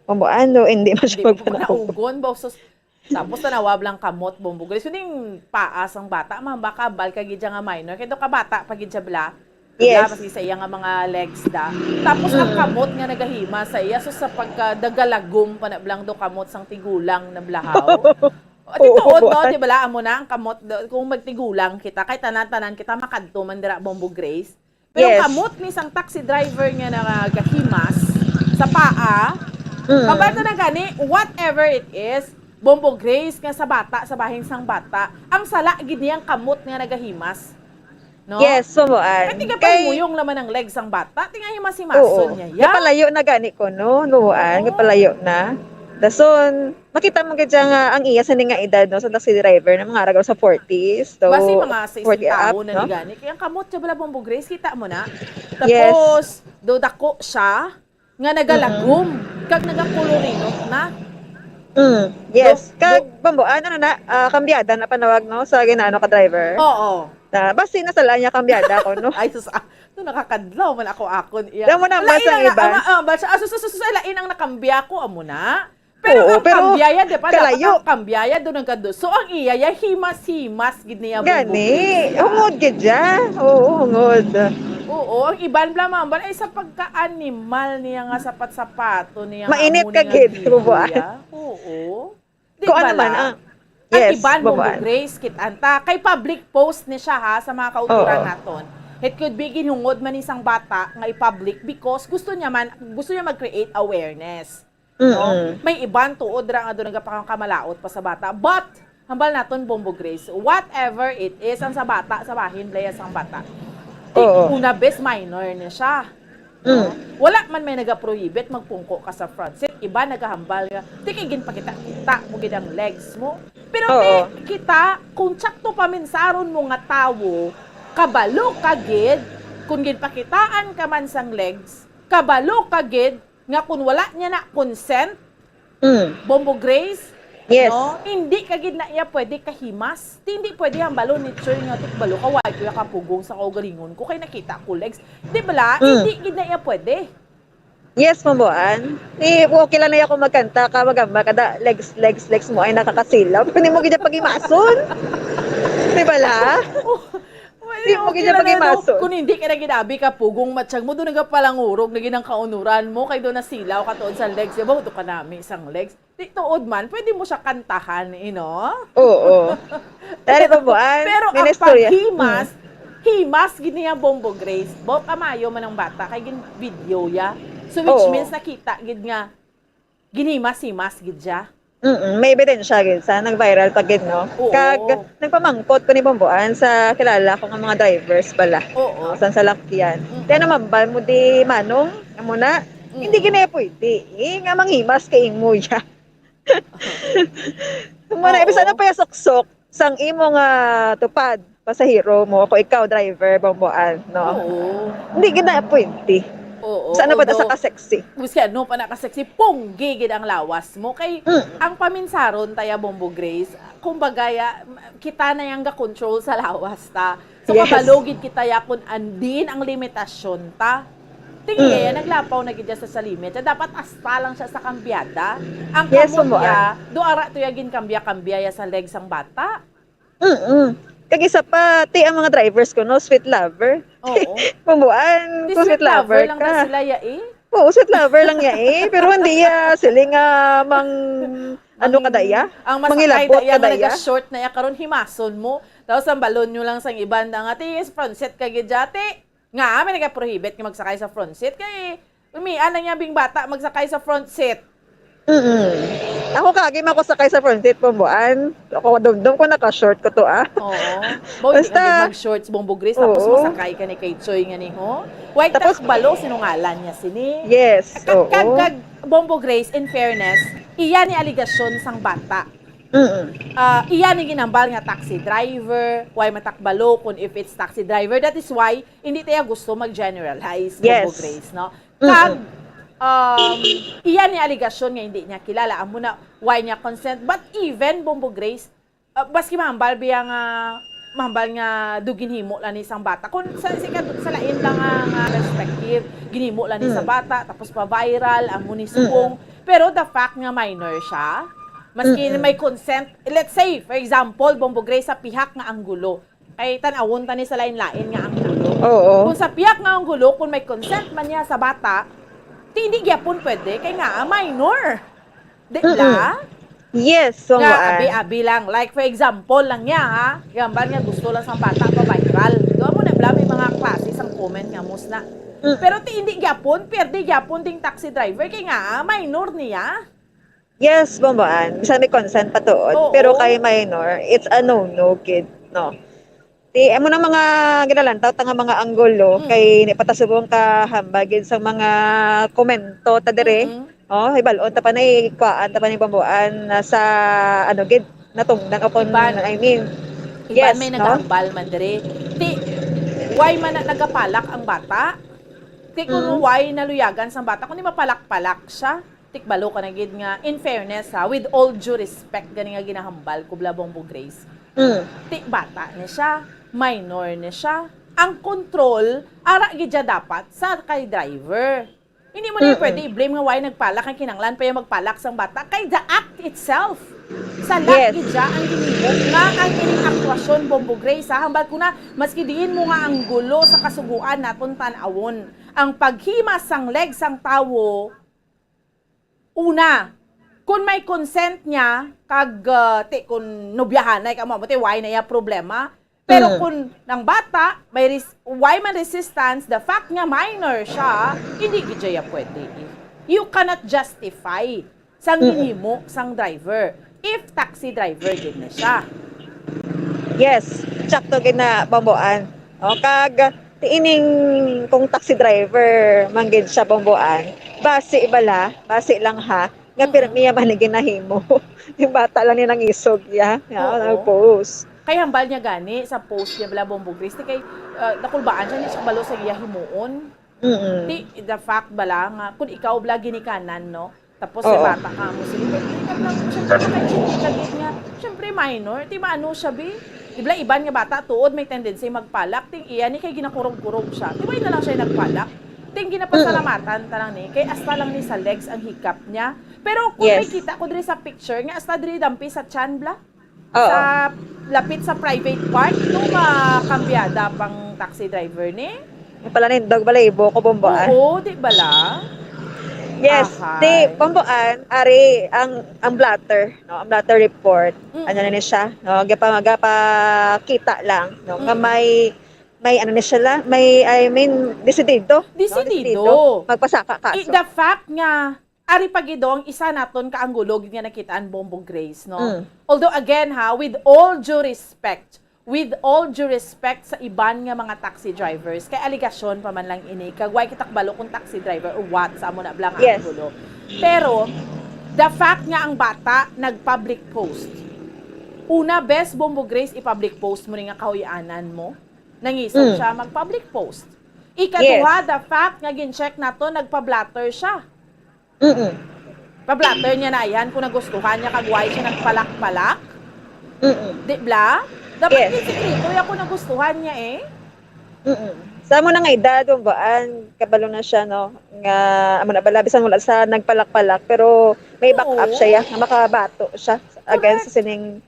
Bomboan, no, hindi man siya hindi mo pa magpanaog. naugon, ba? Sus-, tapos tanawa lang kamot, Bombo Grace. Kuning paas ang bata, man, baka bal ka gid siya nga minor. Kaya ka bata pa gid siya, bla. Yes. Bla, maski sa iya nga mga legs da. Tapos ang Mm. kamot nga nagahima sa iya, so sa pagkadagalagom pa na blang do kamot sang tigulang na blahaw. O, Oo, tituod, no? buwan. Di ba, amo na ang kamot, do, kung magtigulang kita, kay tanan-tanan kita makadto man dira, Bombo Grace. Pero Yes. Kamot ni sang taxi driver nga nagahimas sa paa, Mm. Kabato na gani, whatever it is, Bombo Grace nga sa bata, sa bahin sang bata, ang sala gid niyang kamot nga nagahimas. No? Yes, Bomboan. Kay tiga pa muyong naman ang legs sang bata, tinga himas-himason Oo. niya. Ya? Gapalayo na gani ko, no? Bomboan, Oo. Gapalayo na. Dason, makita mo gid siya nga ang iya sini nga edad, no, sa taxi driver na mga araw sa forties. So, Basi mga sa forty isang up, taon na no? ni gani. Kaya ang kamot siya bala, Bombo Grace, kita mo na. Yes. Tapos, do dako siya, nga nagalagom, kag nagakulurinot na. Mm, yes. Do- Kag, do- Bomboan, ano na, ah, kambyada na panawag, no, sa ginano ka driver. Oo. Na, basi na sala niya kambyada ko, no? Ay, sus, ah, no, nakakadlaw man ako akon. Iya. Alam mo na, Lain basta ang iba. Ama, ah, basta, ah, sus, sus, sus, lain ang nakambya ko, amo na. Pero Oo, ang pero kambya ya, di ba? Dapat kalayo. Ang kambya ya, doon ang gado. So, ang iya ya, himas-himas, gid niya, Bombo Gani, Grace, ya. Hungod gid siya. Oo, hungod. Oo, ang iban bla, ma'am, ay sa pagka-animal niya nga sapat-sapato niya. Mainit Amo ka niya gid, gid Bomboan. iya. Oo. Di Kung ba ano man, la? ah, Ang yes, iban, Bombo Bomboan. Grace, kit-an ta. Kay public post ni siya, ha, sa mga kauturan Oo. naton. It could be ginhungod man ni sang bata nga i-public because gusto niya man, gusto niya mag-create awareness. No? Mm-mm. May iban tuod ra nga doon nagapakakamalaot pa sa bata. But, hambal naton, Bombo Grace, whatever it is, ang sa bata, sa bahin, blaya sang bata. Di, Oo. una, bes, minor ni siya. Mm. Wala man may nagaprohibit magpungko ka sa front seat. Iba nagahambal nga, "Di kay ginpakita-kita mo gid ang legs mo." Pero Oo. ti, kita, kung tsakto paminsaron mo nga tawo, kabalo ka gid, kung ginpakitaan ka man sang legs, kabalo ka gid nga kung wala niya na consent, Mm. Bombo Grace, Yes. no? Hindi ka gid na iya pwede kahimas. Ti, hindi pwede ang balon ni Choy nga, "Tikbalo ka, why ko ya kapugong sa kaugalingon ko kay nakita ko legs." Di bala? Mm. Hindi gid na iya pwede. Yes, Bomboan. Eh, okay lang na ako magkanta ka, magamba ka da, legs, legs, legs mo ay nakakasilaw. Pwede mo gid pag-imason. Di ba la? Oh, well, Di mo okay gid lang na, no? pag-imason. Kung hindi ka na ginabi ka, pugong matsyag mo, doon nagapalangurog, naging ang kaunuran mo, kay doon nasilaw ka tuod sa legs. Diba, doon ka nami isang legs. Di tuod man, pwede mo siya kantahan, eh, no? Oo. Dari, Bomboan, Pero may ang istorya. paghimas, Mm. himas gid niya, Bombo Grace. Bo, kamayo man ang bata, kay gin video ya. So, which Oo. means nakita gid nga, ginhimas-himas gid siya. Mm, may ebidensya gid sa nag-viral pa gid, no? Oo. Kag nagpamangkot ko ni Bomboan sa kilala ko nga mga drivers pala. Oo. No, sa salakyan. Mm. Kaya namambal mo di, Manong, amo na, Mm. hindi gid na pwede. Eh, nga manghimas kay imo ya. Amo na, Oo. Ibig sabihin pa yung suksok, sang imo nga tupad, pasahero mo, kung ikaw driver, Bomboan, no? Oo. Hindi gid na pwede. Oo. Sa ano pa, Although, sa ka-sexy. Gusto ano pa na ka-sexy, punggi gid ang lawas mo. Kay, Mm. ang paminsaron taya, Bombo Grace, kumbaga, ya, kita na yang ga-control sa lawas ta. So, Yes. kabalo gid kita ya kung andin ang limitasyon ta. Tingin Mm. ya, naglapaw na gid ya sa, sa limit. Dapat asta lang siya sa kambyada. Ang Yes, kamot Bomboan. Ya, do ara to ya gin kambya-kambya ya sa legs ang bata. Mm-mm. Kag isa pa, ti ang mga drivers ko, no, sweet lover. Oo. Bambuan, Ti kung sweet sweet lover lover lang ka. na sila, ya, eh. Oo, sweet lover lang niya, eh. Pero hindi ya, siling nga mang, ano Ang, ka daya? ang masakay Mangilabot daya ka nga daya? naga-short na ya karon, himason mo. Tapos ang balon nyo lang sang iban na nga, ti, front seat ka gid dati. Nga, may nagaprohibit nga magsakay sa front seat. Kay, umian na niya bing bata magsakay sa front seat. Mm-mm. Ako kagi man ko sakay sa front seat, Bambuan. Ako, dumdum ko naka-short ko to, ah. Oo. Bo, hindi Basta ka mag-shorts, Bombo Grace, tapos Oo. masakay ka ni kay Choy nga ni, ho? Why Tapos tak balo, sinungalan niya sini? Yes, Kag, oo. kag, kag, Bombo Grace, in fairness, iya ni aligasyon sang bata. Mm-mm. Ah, iya ni ginambal nga taxi driver, why matakbalo kung if it's taxi driver. That is why, hindi tayo gusto mag-generalize, Bombo Yes. Grace, no? Mm-mm. Kag, um, iya ni aligasyon nga hindi niya kilala. Amo na, why niya consent? But even, Bombo Grace, ah, baski mahambal biya nga, mahambal nga do ginhimo lang ni sang bata. Kung sa, sa, sa lain lang nga, nga perspective, ginhimo lang ni sa Mm. bata, tapos pa-viral, amo ni Mm. subong. Pero the fact nga minor siya, maski Mm-mm. may consent, let's say, for example, Bombo Grace, sa pihak nga anggulo, kay tan-awon ta ni sa lain-lain nga anggulo. Oo. Kung sa pihak nga anggulo, kung may consent man niya sa bata, ti hindi gyapon pwede, kay nga, ah, minor. Di Mm-mm. ba? Yes, Nga, Bambuan. abi-abi lang. Like, for example lang niya, ha? Gambal nga gusto lang sang bata pa-viral. Doon mo na, bla, may mga klase sang comment nga mus na. Mm. Pero ti hindi gyapon, pwede gyapon ding taxi driver, kay nga, ah, minor niya. Yes, Bambuan. Bisan may consent pa tuod. Oo. Pero kay minor, it's a no-no, kid, no? Ti, amo nang mga ginalantaw ta nga mga anggulo, Mm. kay ni patasubong ka hambal gid sa mga komento ta dire. Mm-mm. Oh, hibal-on ta pa ni, kuhaan ta pa ni, Bambuan, na sa, ano gid, natungdan o kung, Iban. I mean, Iban yes, may no? nagahambal man dire. Ti, why man na nagapalak ang bata? Ti, kung Mm. why naluyagan sang bata, kung di mapalak-palak siya, tikbalo ka na gid nga, in fairness ha, with all due respect, gani nga ginahambal ko, bla, Bombo Grace. Mm. Ti bata ni siya, minor ni siya. Ang control, ara gid siya dapat sa kay driver. Hindi mo na Mm-mm. pwede i-blame nga why nagpalak, ang kinanglan pa yung magpalak sang bata. Kay the act itself, sa lahat Yes. gid siya ang ginhimo nga ang ining aktwasyon, Bombo Grace, ha? Hambal ko na, maski diin mo nga ang gulo sa kasuguan naton tan-awon, ang paghimas sang leg sang tawo, una, kung may consent niya, kag, ah, ti, kung nobyahanay ka mo, ti, why na iya problema? Pero Mm. kung nang bata, may res-, why man resistance, the fact nga minor siya, hindi gid siya pwede. You cannot justify sang Mm-mm. ginhimo sang driver if taxi driver gid na siya. Yes, sakto gid na, Bomboan. O, kag ti ining kung taxi driver man gid siya, Bomboan, basi bala, basi lang ha, nga Mm. pirmi ya man ni ginahimo. Yung bata lang ni nangisog ya, nga Oo. nag-post. Kay hambal niya gani sa post niya bala, Bombo Grace, ti kay, ah, nakulbaan siya, hindi siya kabalo sa iya himuon. Mm-mm. Ti, the fact bala nga, kung ikaw bala ginikanan, no? Tapos Oo. may bata ka mo, sige, kay, kay, kay, siyempre, nakaintindi ka gid nga, siyempre, minor, ti maano siya, bi? Di bala, iban nga bata, tuod, may tendency magpalak, ting iya ni kay ginakurog-kurog siya. Di ba, yun na lang siya yung nagpalak? Ting ginapasalamatan ta lang ni, kay asta lang ni sa legs ang hikap niya. Pero kung Yes. may kita ko diri sa picture, nga asta diri dampi sa tiyan, bala? Oo. Sa, lapit sa private part, no, makambyada pang taxi driver ni? Yung pala nindog bala, ibo ko, Bomboan. Oo, di bala? Yes, Ahay. Di, Bomboan, ari, ang, ang blotter, no, ang blotter report, Mm-mm. ano na ni siya, no, gapa-, gapakita lang, no, nga Mm-mm. may, may ano ni siya la, may, I mean, desidido, no, Desidido. desidido. Magpasaka kaso. I-, the fact nga, ari pa gid, oh, ang isa naton ka anggulo gid nga nakita ang Bombo Grace, no? Mm. Although, again, ha, with all due respect, with all due respect sa iban nga mga taxi drivers, kay alegasyon pa man lang ini, kag way kita kabalo kung taxi driver or what, sa amo na bala nga Yes. anggulo. Pero, the fact nga ang bata nag-public post, una, bes, Bombo Grace, i-public post mo ni nga kahuy-anan mo, nangisog Mm. siya mag-public post. Ikaduha, Yes. the fact nga gin-check nato, nagpa-blotter siya. Mm-mm. Pa-blotter niya na yan kung nagustuhan niya kag why siya nagpalak-palak. Mm-mm. Di bala? Dapat Yes. yung sikreto ya kung nagustuhan niya eh. Mm-mm. Sa amo na nga edad, Bomboan, kabalo na siya, no? Nga, amo na bala, bisan wala sa nagpalak-palak, pero may back up Oo. siya, ya, nga makabato siya against Correct. sa sining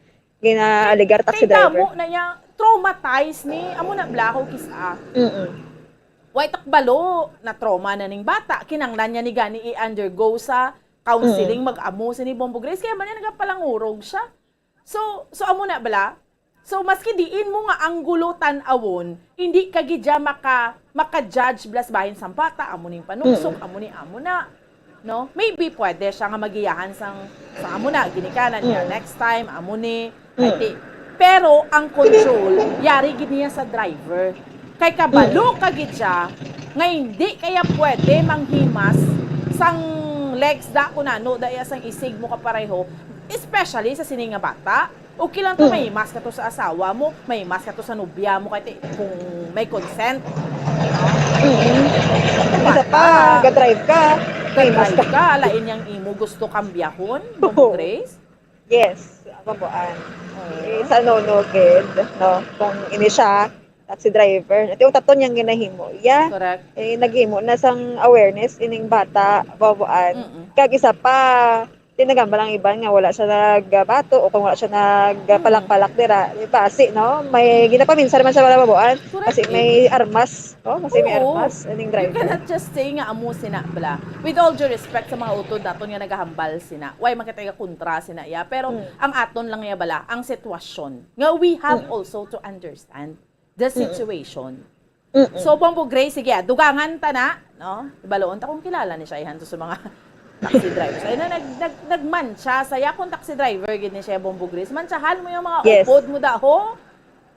gina-alegar taxi driver. Kay damo na niya, traumatized ni, amo na blaho kis-a. Mm-mm. Way ta kabalo, na-trauma na ning bata, kinanglan niya ni gani i-undergo sa counseling, mag-amo sini Bombo Grace, kaya man niya nagapalangurog siya. So, so amo na bala? So, maski diin mo nga anggulo tan-awon, hindi ka gid siya maka, maka-judge blas bahin sang bata, amo ning panungsok, amo ni, amo na. No? Maybe pwede siya nga magiyahan sang, sang amo na, ginikanan niya, next time, amo ni, kay ti-, pero ang control, yari gid niya sa driver. Kay kabalo ka gid siya nga hindi kaya pwede manghimas sang legs da, kun ano da iya, sang isig mo kapareho, especially sa sini nga bata. Okay lang to, may mask ka to sa asawa mo, may mask ka to sa nobya mo, kay ti-, kung may consent. Mm-mm. Isa pa, ga-drive ka. May mask Drive ka, lain yang imo gusto kambyahon, Bombo Grace? Yes, babuan. Eh, sa no, no, gid, no? Kung ini siya, taxi driver. Ito yung taton niyang ginahimo. Yeah, Correct. eh, naghimo na sang awareness ining bata, babuan. Mm-mm. Kag isa pa, tinagamba lang iban nga wala siya nagbato o kung wala siya nagpalak-palak dira. Di ba? Kasi, no? May ginapaminsar man siya wala babuan. Correct, Kasi eh. may armas. Oh, kasi may Oo. armas. Ining You driver. cannot just say nga amo sina bala. With all due respect sa mga utod naton nga nagahambal sina. Why makita ka kontra sina iya? Pero Mm. ang aton lang niya bala, ang sitwasyon. Nga we have Mm. also to understand the Mm. situation. Mm-mm. So, Bombo Grace, sige, ah, dugangan ta na, no? Ibaloon ta kung kilala ni siya, ihan to sa mga taxi drivers. Ay na, nag, nag, nagmantsa sa yakon taxi driver, gid ni siya, Bombo Grace. Mantsahan mo yung mga Yes. upod mo, daho.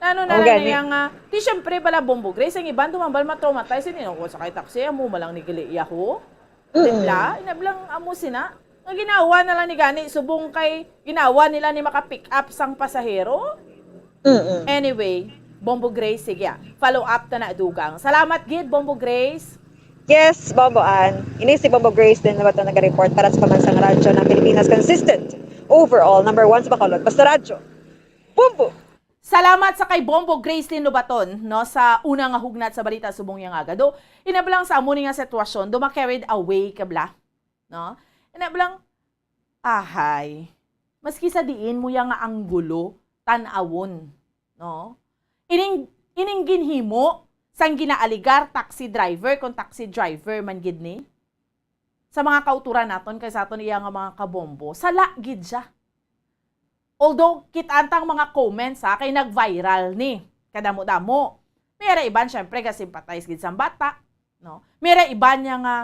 Ano na Ang lang gani. niya nga, di syempre bala, Bombo Grace, ang iban, dumambal, matraumatize, hindi na ko sa kay taxi, amo malang ni gali, yaho. Mm-mm. Di bala? Inablang amo sina. Nga ginawa na lang ni gani, subong kay ginawa nila ni maka-pick up sang pasahero. Mm-mm. Anyway, Bombo Grace, sige, ah. Follow up ta na, dugang. Salamat gid, Bombo Grace. Yes, Bombo Ann. Ini si Bombo Grace din naman ito nag-report para sa Pambansang Radyo ng Pilipinas. Consistent. Overall, number one sa Bacolod. Basta Radyo. Bombo! Salamat sa kay Bombo Gracelyn Lobaton, no, sa una nga hugnat sa balita subong yang agado. Inablang sa amo ni nga sitwasyon, duma carried away ka bala, no? Inablang, ahay, maski sa diin mo yang nga anggulo, tan-awon, no? Ining, ining ginhimo sang ginaaligar taxi driver, kung taxi driver man gid ni, sa mga kauturan naton kay sa aton iya nga mga kabombo, sala gid siya. Although, kit-an tang mga comments, ha, kay nag-viral ni. Kadamo-damo. May ra iban, syempre, ga-sympathize gid sang bata, no? May ra iban niya nga,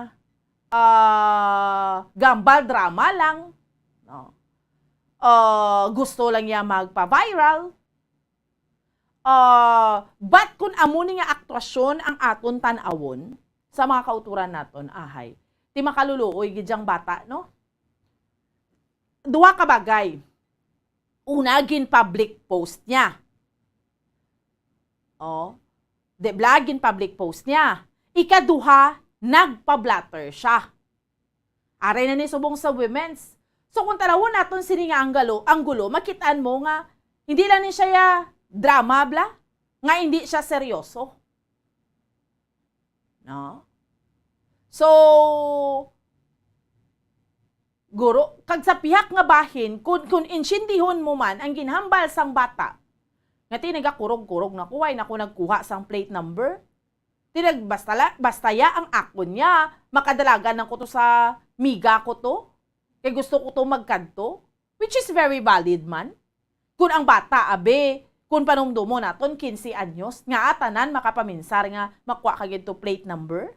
ah, gambal drama lang, no? Ah, gusto lang niya magpa-viral. Ah, but kung amo ni nga aktwasyon ang aton tan-awon sa mga kauturan naton, ahay, ti makaluluoy gid yang bata, no? Duha ka bagay. Una, gin-public post niya. Oh, di bala, gin-public post niya. Ikaduha, nagpa-blotter siya. Aray na ni subong sa women's. So, kung tanawon naton sini nga anggalo, anggulo, makit-an mo nga hindi lang ni siya ya drama bala, nga hindi siya seryoso. No? So, guro, kag sa pihak nga bahin, kun, kun intsindihon mo man ang ginhambal sang bata, nga ti nagakurog-kurog na ko, why na ko nagkuha sang plate number? Ti nag, basta la, basta ya ang akon niya, makadalagan lang ko to sa miga ko to, kay gusto ko to magkadto, which is very valid man. Kun ang bata, abi, kun panumdumon naton, quince anyos, nga tanan makapaminsar nga makuha ka gid to plate number?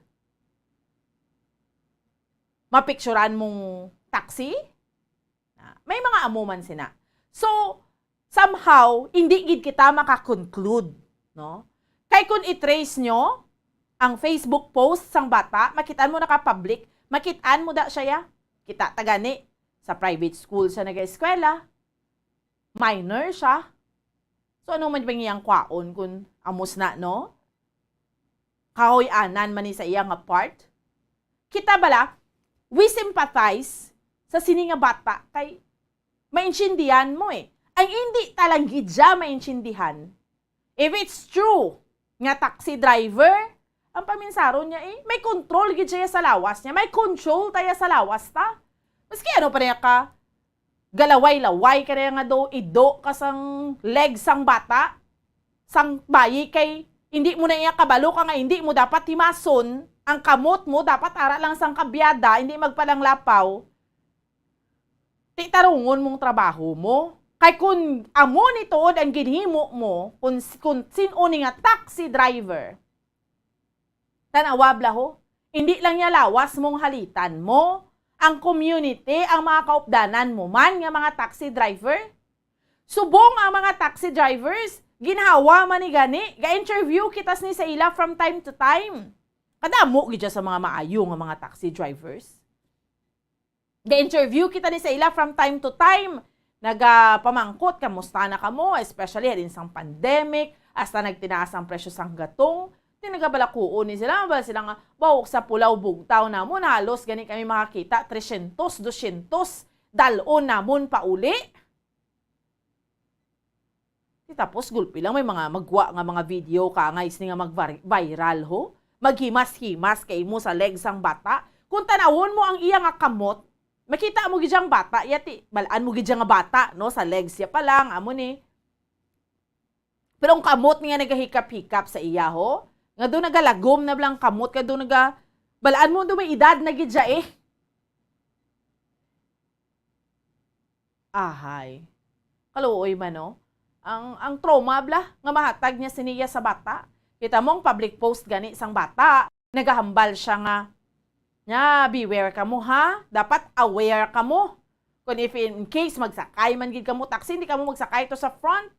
Mapicturan mong taxi? Na, may mga amo man sina. So, somehow, hindi gid kita maka-conclude, no? Kay kung i-trace nyo ang Facebook post sang bata, makit-an mo naka-public, makit-an mo da siya ya. Kita ta gani, sa private school siya nag-eskwela, minor siya. So, ano man bang iyang kwaon kung amos na, no? Kahoy-anan man ni sa iya nga part? Kita bala, we sympathize sa sini nga bata kay maintindihan mo eh. Ang hindi ta lang gid siya maintindihan, if it's true nga taxi driver, ang paminsaron niya eh, may control gid siya sa lawas niya, may control ta ya sa lawas ta. Maski ano pa niya ka, galaway-laway ka na nga do, ido ka sang leg sang bata, sang bayi kay hindi mo na iya kabalo ka nga hindi mo dapat himason ang kamot mo, dapat ara lang sang kabyada, hindi magpalanglapaw. Ti tarungon mong trabaho mo. Kay kun amo ni tuod ang ginhimo mo, kun, kun sin-o ni nga taxi driver, tanawa bala ho, hindi lang niya lawas mong halitan mo, ang community, ang mga kaupdanan mo man nga mga taxi driver. Subong ang mga taxi drivers, ginhawa man ni gani, ga-interview kita sini sa ila from time to time. Kadamo gid siya sa mga maayo nga mga taxi drivers. Ga-interview kita ni sa ila from time to time. Nagapamangkot, kamusta na kamo? Especially halin sang pandemic, hasta nagtinaas ang presyo sang gatong. Ti nagabalakuon ni sila, bala sila nga, "Baw, sa Pulao Bugtaw namon, halos gani kami makakita, tresyentos, dosyentos, dal-on namon pauli." Di tapos, gulpi lang may mga magwa nga mga video ka nga isni nga mag-viral, ho? Maghimas-himas kay mo sa legs sang bata. Kung tanawon mo ang iya nga kamot, makita mo gid ang bata, yati, balaan mo gid nga bata, no? Sa legs siya pa lang, amo ni. Pero ang kamot niya nagahikap-hikap sa iya, ho? Nga do nagalagom na bala ang kamot, nga do naga, balaan mo do may edad na gid siya, eh. Ahay. Kaluoy man, no? Ang, ang trauma bala nga mahatag niya siniya sa bata. Kita mo ang public post gani sang bata. Nagahambal siya nga, "Nya, beware kamo, ha? Dapat aware kamo. Kung if in case magsakay man gid kamo taxi, hindi kamo magsakay to sa front."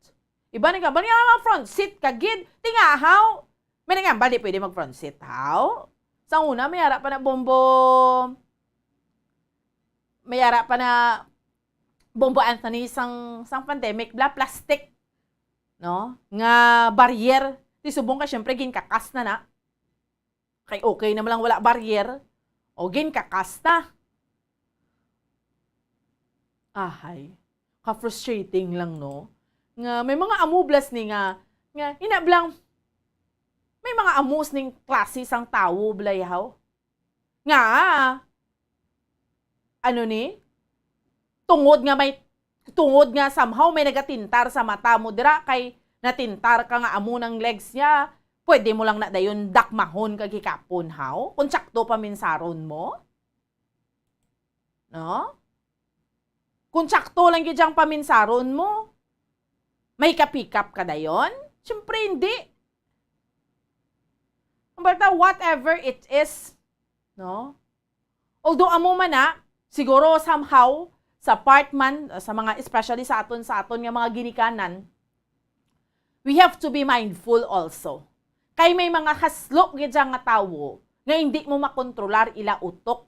Iba nagahambal nga, "Mga front seat ka gid." Tingahaw. May nagahambal, di pwede mag-front seat, haw? Sa una, may ara pa na bombo, may ara pa na Bombo Anthony sang, sang pandemic, bala plastic, no? Nga barrier. Ti subong ka, syempre, ginkakas na na. Kay okay naman lang wala barrier. O, ginkakas na. Ahay. Ka-frustrating lang, no? Nga may mga amo bala sini nga, nga, ina bala, may mga amo sining klase sang tawo bala, yaw. Nga, ano ni? Tungod nga may, tungod nga somehow may nagatintar sa mata mo dira, kay natintar ka nga amo nang legs niya, pwede mo lang na dayon dakmahon kag hikapon, haw? Kung sakto paminsaron mo? No? Kung sakto lang gid ang paminsaron mo, may kapikap ka dayon? Siyempre, hindi. Ang balita, whatever it is, no? Although amo man na, siguro somehow, sa part man, sa mga, especially sa aton, sa aton nga mga ginikanan, we have to be mindful also. Kay may mga haslo gid siya nga tawo nga hindi mo makontrolar ila utok.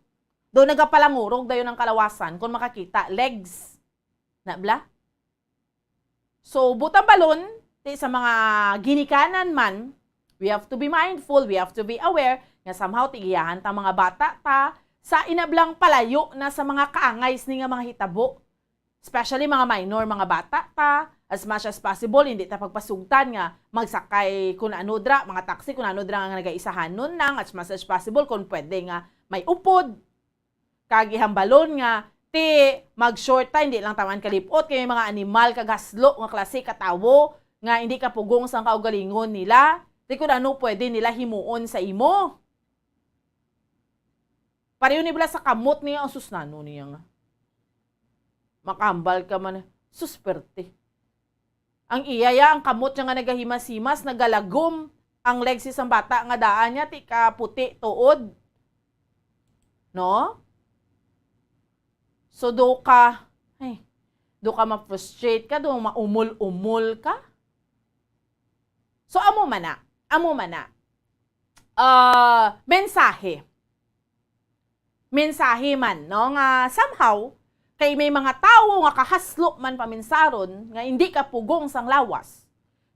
Do nagapalangurog dayon ang kalawasan kung makakita, legs. Na bala? So, butang balon, ti sa mga ginikanan man, we have to be mindful, we have to be aware nga somehow tigiyahan ta mga bata ta sa ina bala palayo na sa mga kaangay sini nga mga hitabo. Especially mga minor, mga bata ta, as much as possible, hindi ta pagpasugtan nga magsakay kun ano dra, mga taxi kun ano dra nga nagaisahanon lang, as much as possible, kung pwede nga may upod. Kag ihambalon nga, ti, mag-short ta, hindi lang ta man kalipot, kay may mga animal kag haslo nga klase ka tawo nga hindi kapugong sang kaugalingon nila, ti kun ano pwede nila himuon sa imo. Pareho ni bala sa kamot niya, ang susnano niya nga. Makahambal ka man, susperte. Ang iya ya, ang kamot niya nga nagahimas-himas, nagalagom ang legs sang bata nga daan niya, ti kaputi tuod. No? So, do ka, ay, do ka ma-frustrate ka, do maumol-umol ka. So, amo man na, amo man na. Ah, mensahe. Mensahe man, no, nga somehow, kay may mga tawo nga kahaslo man paminsaron nga hindi ka pugong sang lawas.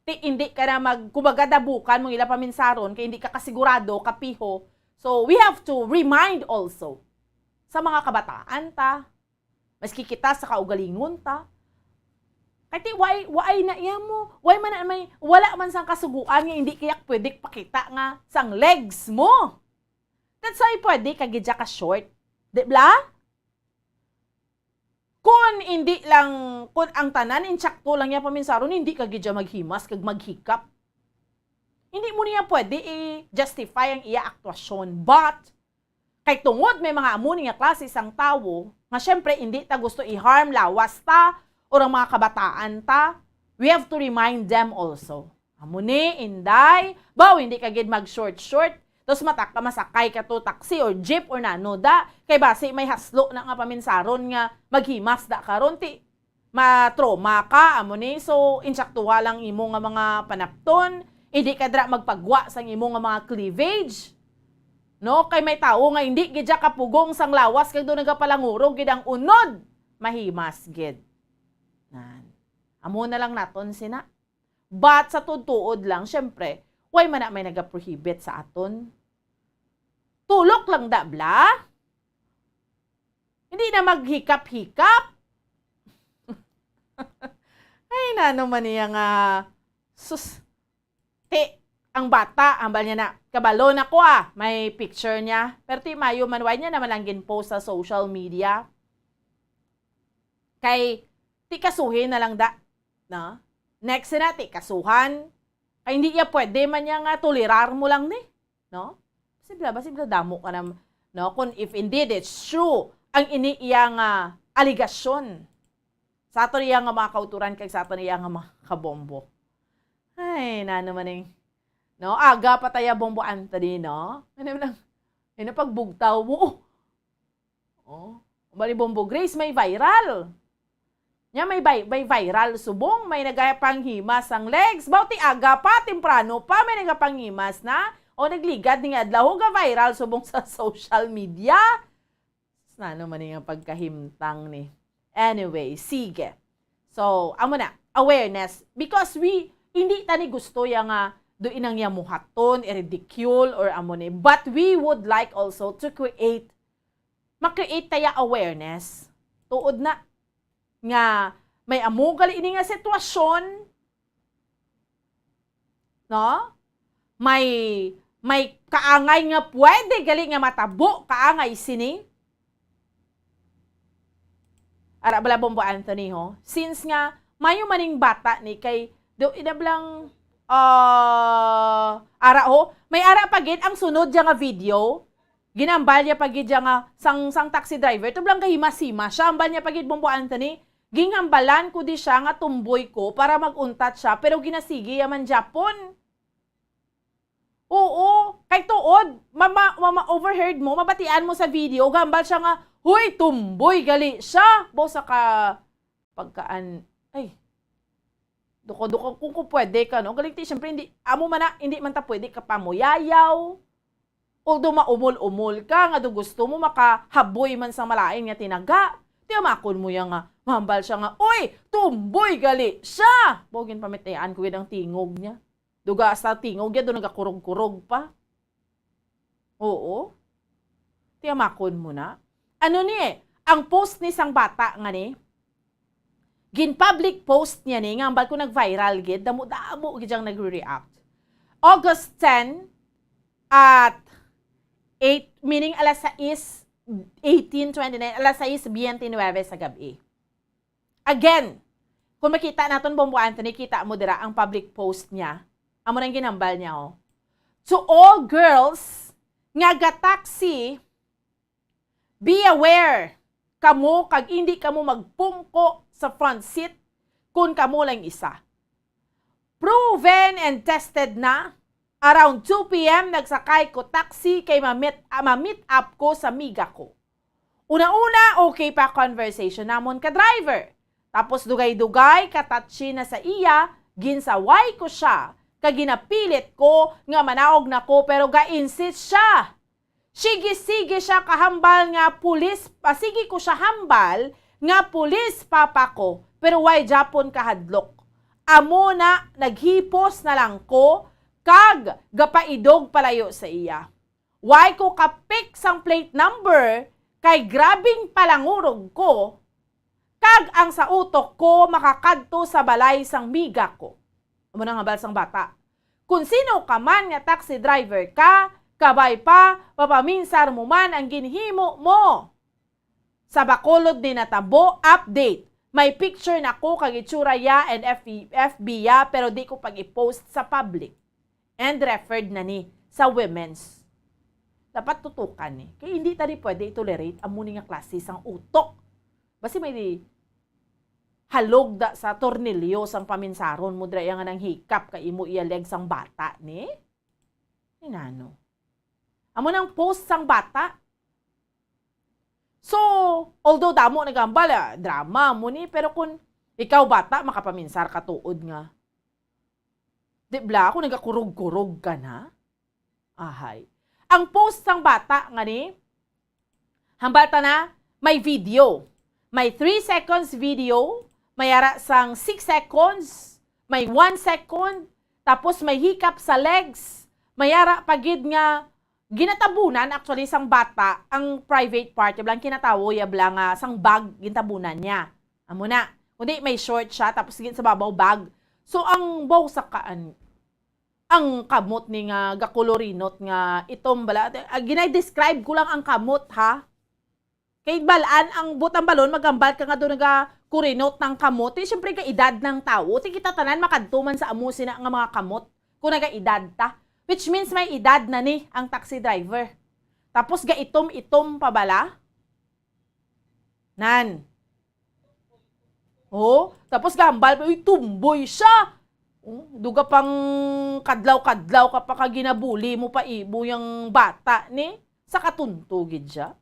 Ti, hindi ka na mag-, kumbaga, dabukan mo ila paminsaron kay hindi ka kasigurado, kapiho. So, we have to remind also sa mga kabataan ta, maski kita sa kaugalingon ta. Kay ti, why, why na iya mo? Why man na may, wala man sang kasuguan nga hindi kaya pwede pakita nga sang legs mo? That's why pwede ka gid ka short. Di bala? Kung Hindi lang, kun ang tanan insakto lang niya paminsaron, hindi ka gid siya maghimas kag maghikap. Hindi mo niya pwede i-justify ang iya aktwasyon. But, kay tungod may mga amo ni nga klase sang tawo, nga syempre hindi ta gusto i-harm lawas ta or ang mga kabataan ta, we have to remind them also. Amo ni, Inday, baw, hindi ka gid mag-short-short. Tapos matak ka masakay ka to taxi or jeep or nano da. Kay basi may haslo na nga paminsaron nga maghimas da karon ti ma-trauma ka, amo ni. So, insaktuha lang imo nga mga panapton. Hindi ka dira magpagwa sang imo nga mga cleavage. No? Kay may tawo nga hindi gid siya kapugong sang lawas kag do nagapalangurog gid ang unod. Mahimas gid. Nan. Amo na lang naton sina. But sa tuod-tuod lang, syempre, way man na may nagaprohibit sa aton. Tulok lang da, bla? Hindi na maghikap-hikap. Ay, nano man niya nga, sus, ti, ang bata, hambal niya na, kabalo na ko ah, may picture niya. Pero ti mayo man, why niya naman lang gin-post sa social media? Kay, ti kasuhin na lang da, no? Next na, ti kasuhan. Kay hindi iya pwede man niya nga tolerar mo lang ni, no? Basig bala, basig bala damo ka na, no? Kung if indeed it's true, ang ini iya nga aligasyon sa ato niya nga mga kauturan kag sa ato niya nga mga kabombo. Ay, na naman ning, no? Aga pa taya Bombo Anthony, no? Ano lang, ano pagbugtaw mo? Oh, bali Bombo Grace, may viral. Nya may, vi- may viral subong, may nagapanghimas ang legs. Baw ti aga pa, temprano pa, may nagapanghimas na. O nagligad ni nga adlaw, ga viral subong sa social media. Nano man nga pagkahimtang ni. Anyway, sige. So, amo na, awareness. Because we, hindi tani gusto ya nga do inang ya muhaton, i-ridicule, or amo ni. But we would like also to create, ma-create taya awareness. Tuod na nga may amo gali ini nga sitwasyon, no? May, may kaangay nga pwede gali nga matabo, kaangay sini. Ara bala Bombo Anthony, ho. Since nga, mayo maning bata ni kay, do, inablang, ah, ara, ho. May ara pa gid ang sunod dya nga video. Ginambal niya pa gid siya nga sang, sang taxi driver, tublang gahimas-himas siya. Ambal niya pa gid, Bombo Anthony, ginhambalan ko di siya nga tumboy ko para mag-untat siya, pero ginasigi ya man gyapon. Oo, kay tuod, ma-, ma-, ma-, ma-overheard mo, mabatian mo sa video, gambal siya nga, "Hoy, tumboy gali siya." Bo sa ka pagkaan, ay, duko-duko, kung, kung pwede ka, no? Galing ti, siyempre, hindi, amo man na, hindi man ta pwede kapamuyayaw. Although maumol-umol ka, nga do gusto mo makahaboy man sa malain nga tinaga, ti amakon mo ya nga, mahambal siya nga, "Uy, tumboy gali siya!" Bogin pamitian ko gid ang tingog niya. Duga sa tingog niya, do nagakurog-kurog pa. Oo. Tiyamakon mo na. Ano ni, ang post ni sang bata nga ni, gin-public post niya ni, nga ambal ko nag-viral gid, damo-damo gid ang nagre-react. August ten at eight, meaning alas sais eighteen twenty-nine, alas sais biyente nuebe sa gab-i. Again, kung makita naton, Bombo Anthony, kita mo dira ang public post niya. Amo nang ginambal niya, oh. To all girls nga ga-taxi, be aware kamo kag indi kamo magpungko sa front seat kun kamo lang isa. Proven and tested na. Around two P M, nagsakay ko taxi kay ma-meet, ah, ma-meet up ko sa miga ko. Una-una, okay pa conversation namon ka driver. Tapos dugay-dugay, katachi na sa iya, ginsaway ko siya, kag ginapilit ko nga manaog na ko, pero ga-insist siya. Sige-sige siya kahambal nga pulis, ah, sige ko siya hambal nga pulis papa ko, pero way japon kahadlok. Amo na, naghipos na lang ko, kag gapaidog palayo sa iya. Way ko ka-pick sang plate number, kay grabing palangurog ko, kag ang sa utok ko makakadto sa balay sang miga ko. Amo nang hambal sang bata. Kung sino ka man nga taxi driver ka, kabay pa, mapaminsar mo man ang ginhimo mo. Sa Bacolod ni natabo, update. May picture na ko kag itsura ya and F B, F B ya, pero di ko pag-i-post sa public. And referred na ni sa women's. Dapat tutukan ni. Kay hindi ta ni pwede i-tolerate amo ni nga klase sang utok. Basi may di halog da sa tornilyo sang paminsaron mo dira iya nga nanghikap kay imo iya leg sang bata ni? Inano? Amo nang post sang bata. So, although damo nagambal, ah, drama mo ni, pero kung ikaw bata, makapaminsar ka tuod nga, "Di bala ako nagakurog-kurog ka na?" Ahay. Ang post sang bata nga ni, hambal ta na, may video. May three seconds video, may ara sang six seconds, may one second, tapos may hikap sa legs, may ara pa gid nga ginatabunan actually sang bata ang private part, ya bala ang kinatawo, ya bala nga sang bag gintabunan niya. Amo na. Kundi may short siya, tapos gin-, sa babaw bag. So, ang baw sa kaan, ang kamot ni nga gakolorinot nga itom bala. Ah, ginay-describe ko lang ang kamot, ha? Kay balaan ang butang balon, magambal ka nga doon nagakurinot ng kamot. Eh, syempre, kay edad ng tao. Ti kita tanan makadto man sa amo sina nga mga kamot kung nagaedad ta. Which means may edad na ni ang taxi driver. Tapos gaitom-itom pa bala? Nan. Oh, tapos gahambal pa, "Uy, tumboy siya." Oh, duga pang kadlaw-kadlaw ka pa ka ginabuli mo pa imo yang bata, ni? Sa katunto gid siya.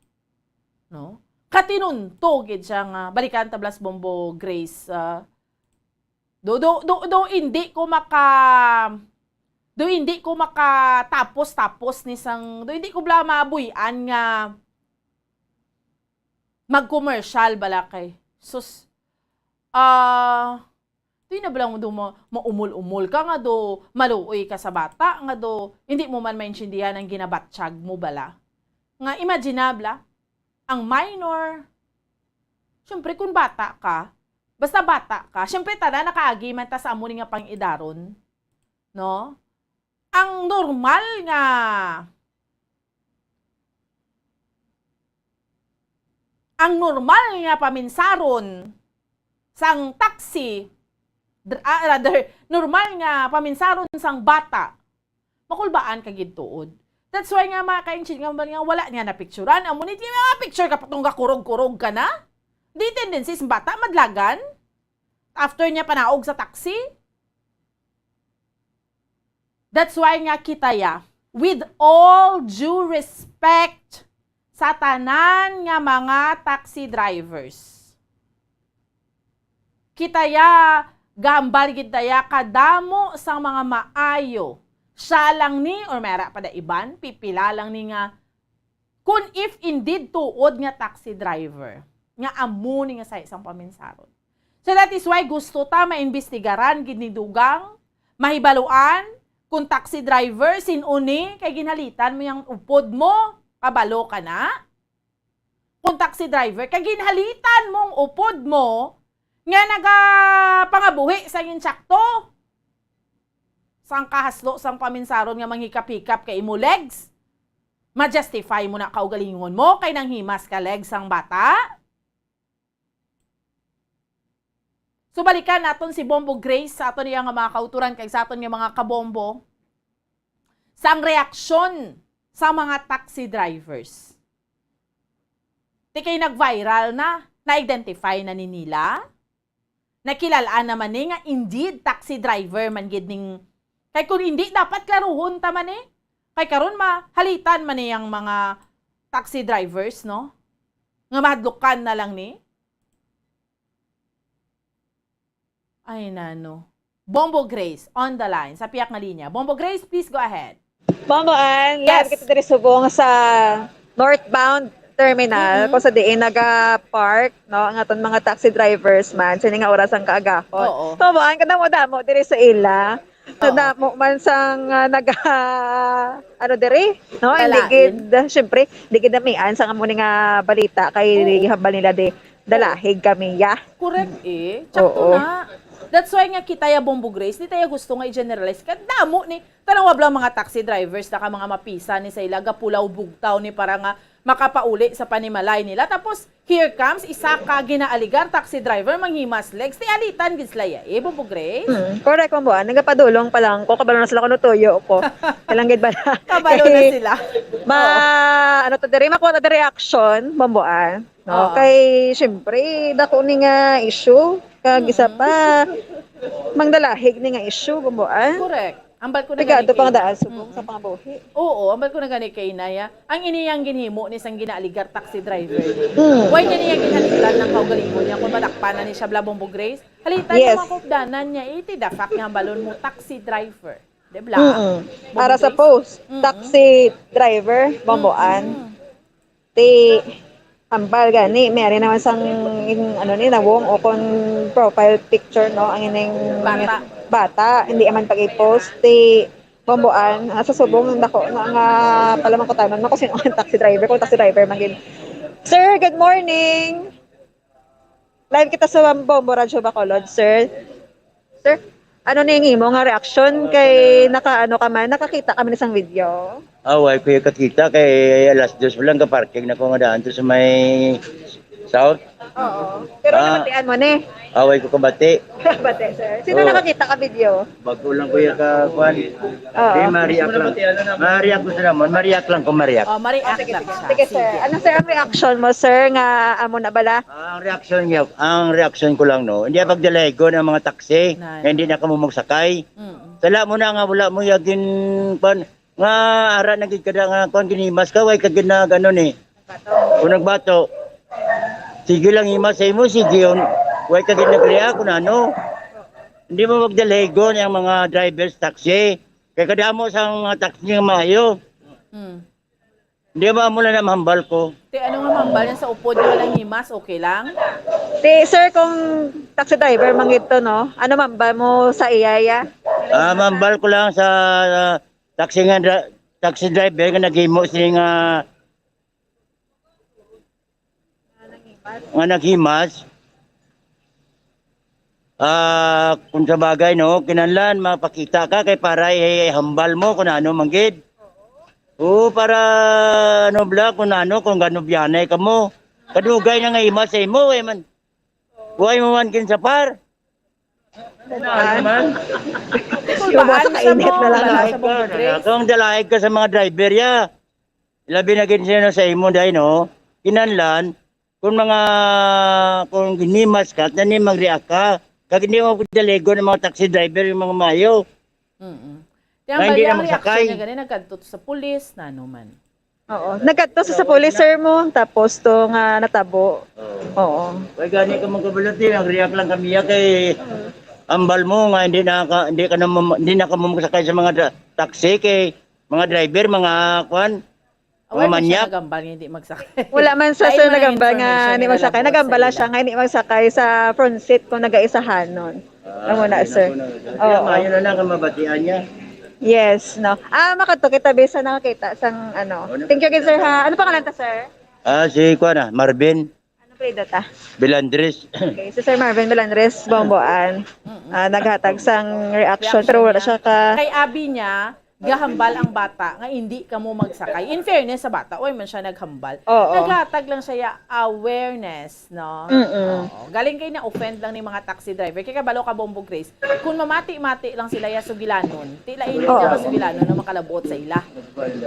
No? Katinunto gid siya nga, balikan ta bala si Bombo Grace, ah, do, do, do, do, hindi ko maka, do, hindi ko makatapos-tapos ni sang, do, hindi ko bala mabuy-an nga mag-commercial bala kay, sus, ah, di na bala mo do ma-, maumol-umol ka nga do maluoy ka sa bata, nga do hindi mo man maintindihan ang ginabatyag mo bala. Nga imagine na bala, ang minor, syempre kung bata ka, basta bata ka, syempre tanan nakaagi man ta sa amo ni nga pang-idaron, no? Ang normal nga, ang normal nga paminsaron sang taxi, dr-, ah, rather, normal nga paminsaron sang bata, makulbaan ka gid tuod. That's why nga mga ka-inching nga, nga wala niya napicturan. Amo ni, di na picture ka pa tong gakurog-kurog ka na. Di tendency sa bata madlagan after niya panaog sa taxi. That's why nga kita ya, with all due respect sa tanan nga mga taxi drivers, kita ya, gahambal gid ta ya kadamo sang mga maayo. Siya lang ni, or may ara pa da iban, pipila lang ni nga kun if indeed tuod nga taxi driver, nga amo ni nga sahi sang paminsaron. So that is why gusto ta maimbestigaran gid ni dugang, mahibaluan kung taxi driver, sin-o ni, kay ginhalitan mo yang upod mo, kabalo ka na? Kung taxi driver, kay ginhalitan mong upod mo nga nagapangabuhi sa insakto. Sang kahaslo sang paminsaron nga manghikap-hikap kay imo legs, ma-justify mo na kaugalingon mo kay nanghimas ka legs sang bata? So, balikan naton si Bombo Grace sa aton iya nga mga kauturan kag sa aton nga mga kabombo sang reaksyon sa mga taxi drivers. Ti kay nag-viral na, na-identify na ni nila. Nakilal-an naman ni nga indeed taxi driver man gid ning, kay kun hindi dapat klaruhon ta man ni. Kay karon mahalitan man ni ang mga taxi drivers, no? Nga mahadlukan na lang ni. Ay, nano. Bombo Grace, on the line, sa piyak nga linya. Bombo Grace, please go ahead. Bombo Ann, live Yes. kita diri subong sa northbound terminal, Mm-hmm. kung sa diin naga-park, no, ang aton mga taxi drivers man, sini nga oras ang kaagahon. Oo. Bombo Ann, kadamo-damo diri sa ila. Oo. Kadamo man sang, ah, naga-, ano diri, no? Hindi Lalain. gid, syempre, hindi gid namian sa amo ni nga balita kay Oo. gihambal nila di dalahig kami, ya. Correct eh. Tsakto Oo. na. That's why nga kita ya, Bombo Grace, di tayo gusto nga i-generalize. Kadamo ni, tanawa bala mga taxi drivers na ka mga mapisa ni sa ila, gapulaw bugtaw ni para nga makapauli sa panimalay nila. Tapos, here comes isa ka ginaaligar taxi driver, manghimas legs, ti alitan gid sila ya. Eh, Bombo Grace? Hmm, correct, Bomboan. Nagapadulong pa lang ko, kabalo na sila kung tuyo ko. Kailang gid ba na? Kabalo na sila. Ma, ano to diri, makuha ta diri action, Bomboan. No? Oo. Kay, syempre, dako ni nga issue. Kag isa pa, mangdalahig ni nga issue, Bomboan. Correct. Ambal ko na Pigado gani pang kay- daan subong Mm-mm. sa pangabuhi. Oo, ambal ko na gani kay Inaya. Ang iniyang ginhimo ni sang ginaaligar taxi driver. Mm. Why niya niya ginhalitan ang kaugalingon niya kung madakpan na ni siya bla Bombo Grace? Halitan Yes. Ang mga kaupdanan niya, iti the fact nga hambalon mo taxi driver. Di bla? Mm-mm. Bombo Para sa Grace? post, Mm-mm. taxi driver, Bomboan. Mm-mm. Ti hambal gani, may ari naman sang in, ano ni nawong o kon profile picture, no, ang ining Bata. Bata, hindi man pag-i-post ti Bomboan, ah, sa subong ang dako na nga palamangkutanon mo kung sino ang taxi driver, kung taxi driver man gid. Sir, good morning. Live kita sa Bombo Radyo Bacolod, sir. Sir, ano ni ang imo nga reaksyon kay naka ano ka man, nakakita ka man sang video? Away ko yung kakita kay alas dos pa lang kaparking na ko nga daan to sa may south. Oo. Pero Ah. nabatian mo ni? Away ko kabati. Bati, sir. Sino Oo. Nakakita ka video? Bago lang ko yung kakuan. Oo. Di mariak lang. Mariak ko sa namon. Mariak lang ko mariak. Oh, mariak Sige, lang siya. Sige, sir. Ano, sir, ang reaksyon mo, sir, nga amo na bala? Ang reaksyon niya, ang reaksyon ko lang, no, hindi pagdalagon ang mga taxi Nan. Nga hindi na kamo magsakay. Mm. Sala mo na nga wala mo yagin pan nga ara na gid kada nga kon ginimas ka, way ka gid na gano ni. Kung nagbato, sige lang himas sa imo, sige on. Way ka gid nagreact kung ano. Hindi mo magdalagon ang mga drivers taxi. Kay kadamo sa mga taxi nga maayo. Mm. Hindi ba mo na mahambal ko? Ti ano nga mambal niya sa upod niya lang himas, okay lang? Ti, sir, kung taxi driver man gid to, no? Ano mambal mo sa iya, ya? Ah, mambal ko lang sa ah, taxi nga dra- taxi driver nga naghimo sini nga nga naghimas. Ah, kung sa bagay, no, kinahanglan mapakita ka kay para i- ihambal mo kung ano man gid. Oo, para ano bla, kung ano, kung gano biyanay ka mo. Kadugay na nga himas sa imo, eh man. Buhay mo man kin sa par. Kung Yung mga baan sa sa kainit mo, na lang, wala no? sa Bombo Grace. Kung dalaig ka sa mga driver ya. Labi na gid sila sa imo dai no. Kinahanglan kung mga kung ginimas ka tani magreact ka. Kag hindi mo dalagon ang mga taxi driver yung mga mayo. Mm-mm. Na Ang hindi bali na ang magsakay. reaction niya gani nagkadto to sa pulis na ano man. Oo. Nagkadto sa, sa police, sir, mo, tapos to nga natabo. Oo. Kaya gani ka magkabalati, nag-react lang kami ya kay ambal mo nga hindi na ka, hindi ka na mam- hindi na ka magsakay sa mga dra- taxi kay mga driver, mga kwan, Wala mga man siya manyak. Nagambal nga hindi magsakay. Wala man sa, Lain sir, man ang nagambal nga information hindi nga magsakay. nalabot Nagambal sa lang siya ila. Nga hindi magsakay sa front seat kung nagaisahanon. Amo na, sir. Kaya Oo. Maayo na lang ang mabatian niya. Yes, no. Ah, makadto kita bisa nakakita sang ano. Ano? Thank you, sir, ha. Ano pangalan ta, sir? Ah, si kwan ah, Marvin Ano play ta? Bilandres. Okay, si Sir Marvin Melandres Bomboan. Ah, naghatag sang reaction, pero wala siya ka Kay abi niya, gahambal ang bata nga hindi kamo magsakay. In fairness sa bata, way man siya naghambal. Oo. Naghatag lang siya ya awareness, no? Mm-mm. Oo. Galing kay na-offend lang ni mga taxi driver. Kay kabalo ka, Bombo Grace, kung mamati-mati lang sila ya sugilanon, ti lain Oo. na sugilanon na makalabuot sa ila.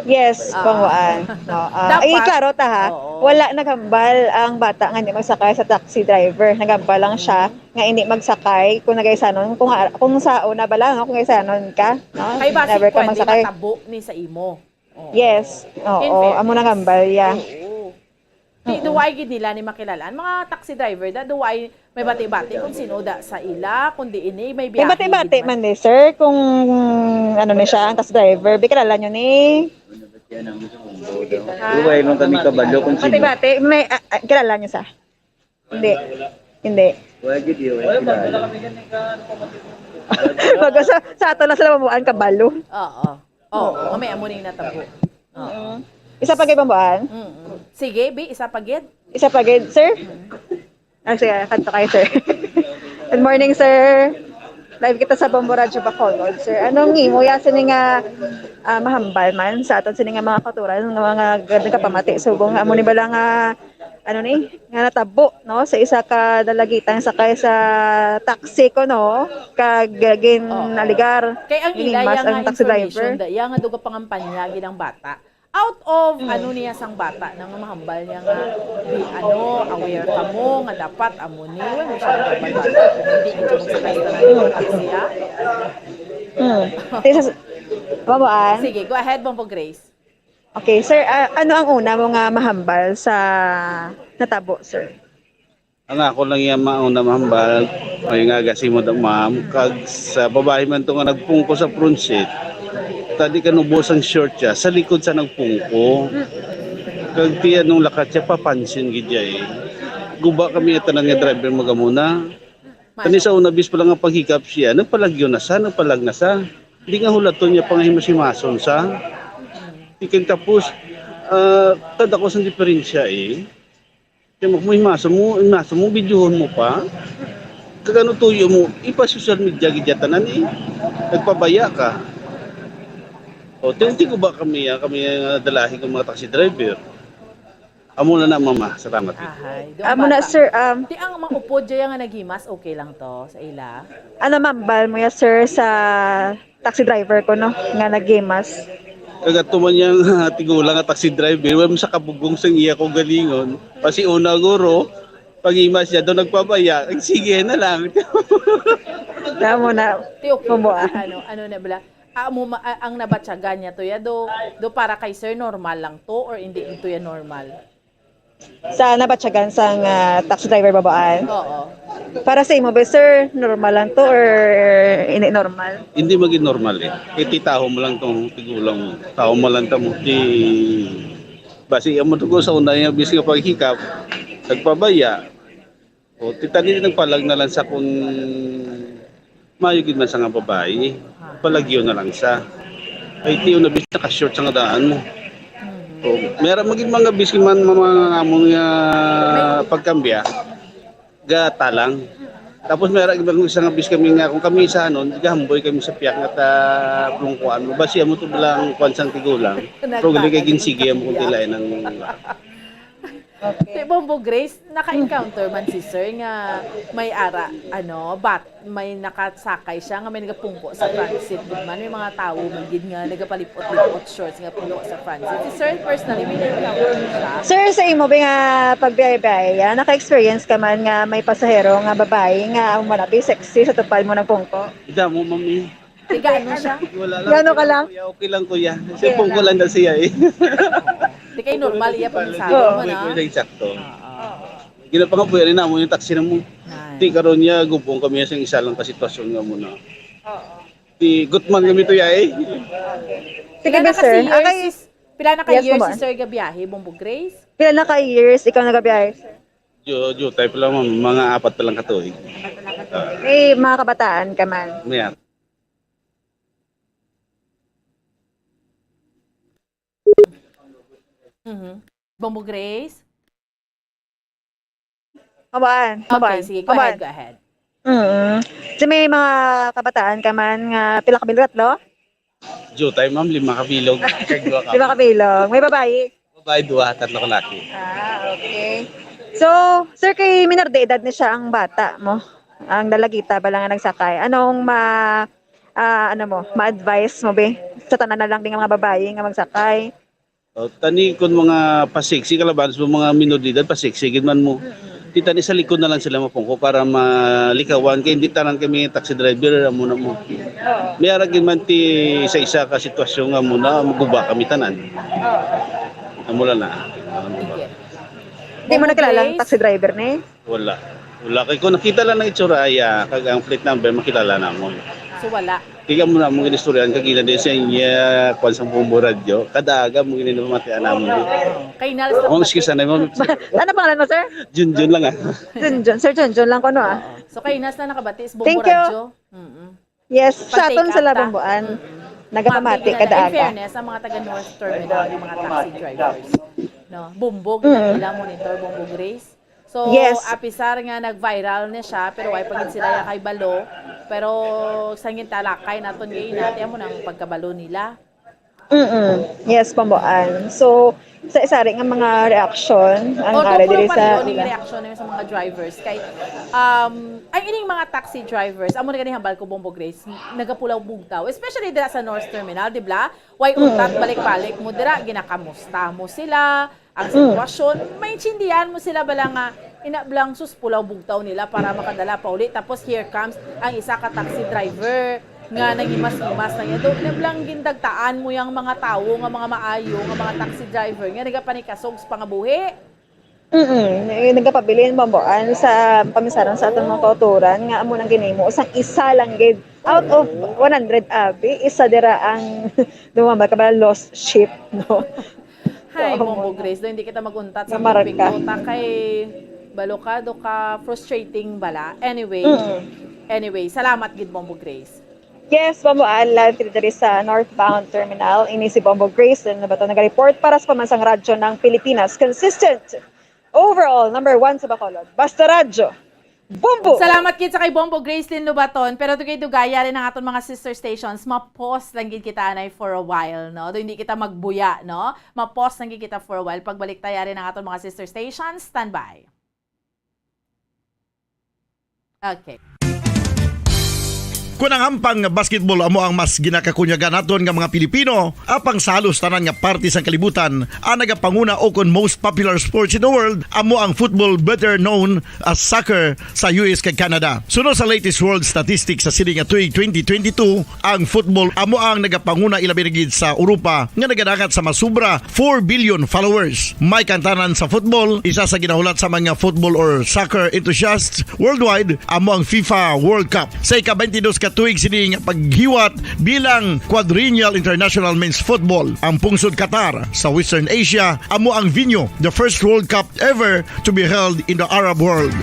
Yes, Ah. Bomboan. Oo. Ah, Dapat- eh, klaro ta, ha. Oo. Wala naghambal ang bata nga hindi magsakay sa taxi driver. Naghambal lang siya nga hindi magsakay kung nagaisanon, kung, kung sa una ba lang, no? Kung nagaisanon ka, no? Kay basic Never ka kwan, di magsakay. Matabo ni sa imo. Oo. Yes. In Oo, fairness. Amo nang hambal ya. Oo. Di, duway gid nila ni makilalaan. Mga taxi driver, da, duway may bati-bati kung sino da sa ila, kung di ini, may May biyahe. bati-bati gid man ni, sir, kung ano ni siya, ang taxi driver. Bikilala nyo ni? Duway man kami kabalo kung sino. Bati-bati, may, ah, ah, kilala nyo sa? Hindi. Hindi. Wala gid yun, wala kilala. Bago sa, sa ato lang sila mabuan kabalo. Oo. Oo, kami amo ning natabo. Oo. Isa pa gid mabuan? Mm-mm. Sige, bi, isa pa gid. Isa pa gid, sir? Ah, sige, kadto kayo, sir. Good morning, sir. Live kita sa Bombo Radyo Bacolod, sir. Anong imo ya sini nga, ah, mahambal man sa aton sini nga mga kautoran nga mga gad-, nagapamati subong nga amo ni bala nga, ano ni, nga natabo, no, sa isa ka dalagitan sakay sa taxi ko, no, kag Oo. ginaligar, Kay ang ila, ginimas iya nga ang taxi information, driver. Da, iya nga duga pangampanya, ginang bata. Out of, Mm. ano niya sang bata, na nga mahambal niya nga, di, ano, aware kamo nga dapat amo ni, wala mo siya nagpapabata kung hindi gid mo sa kasta na yung taxi, ah? Mm. This is, Babuan. Sige, go ahead, Bombo Grace. Okay, sir, ah, ano ang una mo nga mahambal sa natabo, sir? Ang ako lang iya mauna mahambal, ay nga gasi mo da, ma'am, kag sa babayi man to nga nagpungko sa front seat, ta di ka nubos ang short siya, sa likod sa nagpungko. Kag ti anong lakat siya, papansin gid siya eh. Guba kami nga tanan nga driver magamuna. Kani sa una, bis pa lang nga paghikap siya, nagpalagyo na sa, nagpalag na sa. Di nga hulaton niya, pangahimas-himason sa. Ikan tapos, ah, kada ko sa diferensya eh. Kaya mo, mo himaso mo, himaso mo, videohon mo pa. Kag ano tuyo mo, ipa-social media gid ya tanan eh. Nagpabaya ka. O, ti-, ti guba kami, ah, kami, ah, dalahi kang mga taxi driver. Amo na na, mama. Salamat. Ahay, do Amo na, bata. Sir, um, Ti ang mga upod dyan nga naghimas, okay lang to sa ila? Ano, ma'am, bal mo ya, sir, sa taxi driver ko, no, nga naghimas. Kagato man yang, ah, tigulang nga taxi driver, wa man sa kabugong sang iya ko galingon. Pasi una guro, pag-imas niya, daw nagpabaya. Ay, sige na lang. Tama na. Ti, okay. Mabuan. Ano, ano na bala? Ah, mo ma-, ah, ang nabatyagan niya to ya, do, do para kay sir, normal lang to or hindi ito ya normal? Sa nabatyagan sang, ah, taxi driver babaan? Oo. Para sa imo ba, sir, normal lang to or hindi normal? Hindi maging normal eh. Ititaho mo lang tong tigulang mo. Taho mo lang tamo. Ti, basi, amo to ko sa una niya, bis nga paghikap, nagpabaya. O, ti tani nagpalag na lang sa kun mayo gid man sa nga babayi. Palagyo na lang sa. Ay, tiyo na bis naka-short sa nga daan mo. O, meron mo gid mga bis man, mga, mga amon nga pagkambya, gatalang. Tapos meron gid mga isa nga bis kami nga, kung kami isa nun, gahamboy kami sa piyak nga ta-, plungkuan mo. Basi amo to lang, kwan sang tigulang. Pero gali kay ginsige mo kung tilain ang Okay. Ti Bombo Grace, naka-encounter man si sir nga may ara, ano, bat-, may nakasakay siya nga may nagapungko sa front seat gid man. May mga tawo man gid nga nagapalipot-lipot shorts nga pungko sa front seat. Si sir, personally, may na-encounter siya. Sir, sa imo ba nga pagbiyahe-biyahe, ah, naka-experience ka man nga may pasahero nga babayi nga ang manabi sexy sa tupad mo nagpungko? Ida mo, mami. Tiga ano siya? Wala lang. Gano ka lang? Kuya, okay lang, kuya. Okay lang. Cellphone ko lang na siya eh. Di kay normal iya pag-insabi Oo. mo, Kuya, na? Kuya, eksakto. Oo. Ginapangabuhi rin namo yung taxi na mo. Ay. Di karon niya, gubong kami sa isa lang ka sitwasyon nga muna. Oo. Di gutman kami to ya eh. Sige, Pila na ba, kasi sir? years Akay, is, pila na ka yes, years ma'am. Si Sir gabiyahe, Bombo Grace? Pila na ka years ikaw nagabiyahe, sir? Ju-, jutay pa lang, ma'am. Mga apat pa lang ka tuig. Ah. May mga kabataan ka man? May Mhm. Bombo Grace? Mabaan, Okay, mabaan, sige, go mabaan. ahead, go ahead. Mm. Sa may mga kabataan ka man nga pila ka bilog, tatlo? Jutay, ma'am, lima ka bilog. Kag duha ka Lima ka bilog. May babayi? Babae, duha, tatlo ka laki. Ah, okay. So, sir, kay minor de edad na siya ang bata mo, ang dalagita ba lang nga nagsakay. Anong ma-, ah, ano mo, ma-advise mo, be? Sa tanan na lang din nga mga babayi nga magsakay. O, tani kun mga pa-sexy kalaban sa mga minor de edad, pa-sexy gid man mo. Mm-mm. Ti tani sa likod na lang sila mapungko para malikawan kay hindi tanan kami taxi driver amo na mo. Oo. May ara gid man ti sa isa ka sitwasyon nga muna maguba kami tanan. Oo. Amo lang na. Sige. Di mo Bombo nakilala ang Grace? Taxi driver ni? Wala. Wala kay ko nakita lang ang itsura, ay, ah, kag ang plate number makilala namon. So, wala. Tiga mo na mong inistoryahan kag ila din sa inyo, kwan sa Bombo Radyo. Kada aga mo gini namatian namon. Kay Nals Oh, lang excuse pati. na mo. Ano pangalan mo, sir? Junjun lang, ah. Junjun. Sir Junjun lang ko, no, ah. Oo. So, kay Nals na nakabati sa Bombo Thank you. Radyo. Mm-mm. Yes, sa Pag-take aton sa up ta. Labambuan, Mm-mm. nagapamati Mati gid kada na. In aga. fairness, ang mga taga North Terminal, yung mga taxi drivers, no? Bumbog, Mm. nila monitor, Bombo Grace. So, Yes. apisar nga nag-viral na siya, pero way pa gid sila ya kay balo. Pero sa gintalakay naton gay nati, amo nang pagkabalo nila. Mm-mm. Yes, Bombo Ann. So, sa isari nga mga reaction, ang Although, ara puro diri sa pareho ning ila. reaction namin sa mga drivers. Kay, um, ang ining mga taxi drivers, amo na gani hambal ko, Bombo Grace, nagapulaw bugtaw. Especially dira sa North Terminal, di ba? Way Mm. untat balik-balik mo dira, ginakamusta mo sila, ang Mm. sitwasyon, maintindihan mo sila bala nga, ina blang sus, pulaw bugtaw nila para makadala pa uli. Tapos here comes ang isa ka taxi driver nga nangimas-imas na niya. Do, ina blang gindagtaan mo yang mga tawo nga mga maayo, nga mga taxi driver nga nagapanikasog sa pangabuhi. Mm, eh, nagapabilin, Bombo Ann, sa pamisaran sa aton mga Oo. kautoran nga amo nang ginimo. Sang isa lang gid out of Oo. one hundred, abi, isa dira ang dumama ka ba, lost sheep, no? Hay, Oo. Bombo Grace, do hindi kita mag-untat sa Nga marka. topiko, ta kay balo ka, do ka frustrating bala. Anyway, Mm. anyway, salamat gid, Bombo Grace. Yes, Bombo Ann, live kita diri sa northbound terminal. Ini si Bombo Grace, na ba to, nag-report para sa Pambansang Radyo ng Pilipinas. Consistent. Overall, number one sa Bacolod. Basta Radyo. Bombo! Salamat gid sa kay Bombo Gracelyn Lobaton. Pero dugay-dugay, yari ng aton mga sister stations, ma-pause lang gid kita anay for a while, no? Do hindi kita magbuya, no? Ma-pause lang gid kita for a while. Pagbalik ta, yari ng aton mga sister stations, standby. Okay. Kun ang hampang nga basketball amo ang mas ginakakunyagan naton nga mga Pilipino, apang sa halos tanan nga parte sang kalibutan, ang nagapanguna o kon most popular sports in the world amo ang football, better known as soccer, sa U S kag Canada. Suno sa latest world statistics sa sini nga tuig twenty twenty-two, ang football amo ang nagapanguna, ilabi na gid sa Europa nga nagadangat sa masubra four billion followers. May kantanan sa football, isa sa ginahulat sa mga football or soccer enthusiasts worldwide, amo ang FIFA World Cup. Sa ika-twenty-dos ka tuig sini nga paghiwat bilang Quadrennial International Men's Football, ang pungsod Qatar sa Western Asia amo ang venue, the first World Cup ever to be held in the Arab world.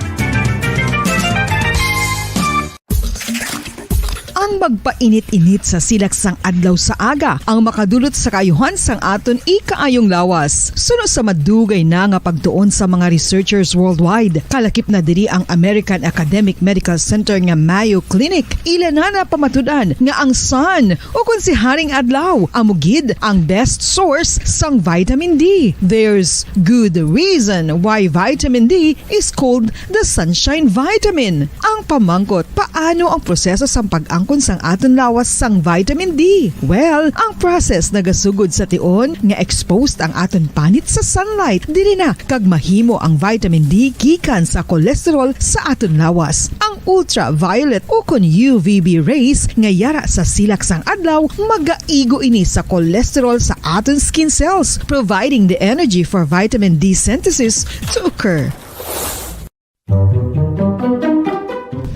Ang magpainit-init sa silak sang adlaw sa aga ang makadulot sa kaayuhan sang aton ikaayong lawas. Suno sa madugay na nga pagtuon sa mga researchers worldwide, kalakip na diri ang American Academic Medical Center nga Mayo Clinic. Ila na napamatud-an nga ang sun, o kon si Haring Adlaw, amo gid ang best source sang vitamin D. There's good reason why vitamin D is called the sunshine vitamin. Ang pamangkot, paano ang proseso sang pag-angkon sang aton lawas sang vitamin D? Well, ang process nagasugod sa tion nga exposed ang aton panit sa sunlight. Diri na kag mahimo ang vitamin D gikan sa cholesterol sa aton lawas. Ang ultraviolet o kon U V B rays nga yara sa silak sang adlaw magaigo ini sa cholesterol sa aton skin cells, providing the energy for vitamin D synthesis to occur.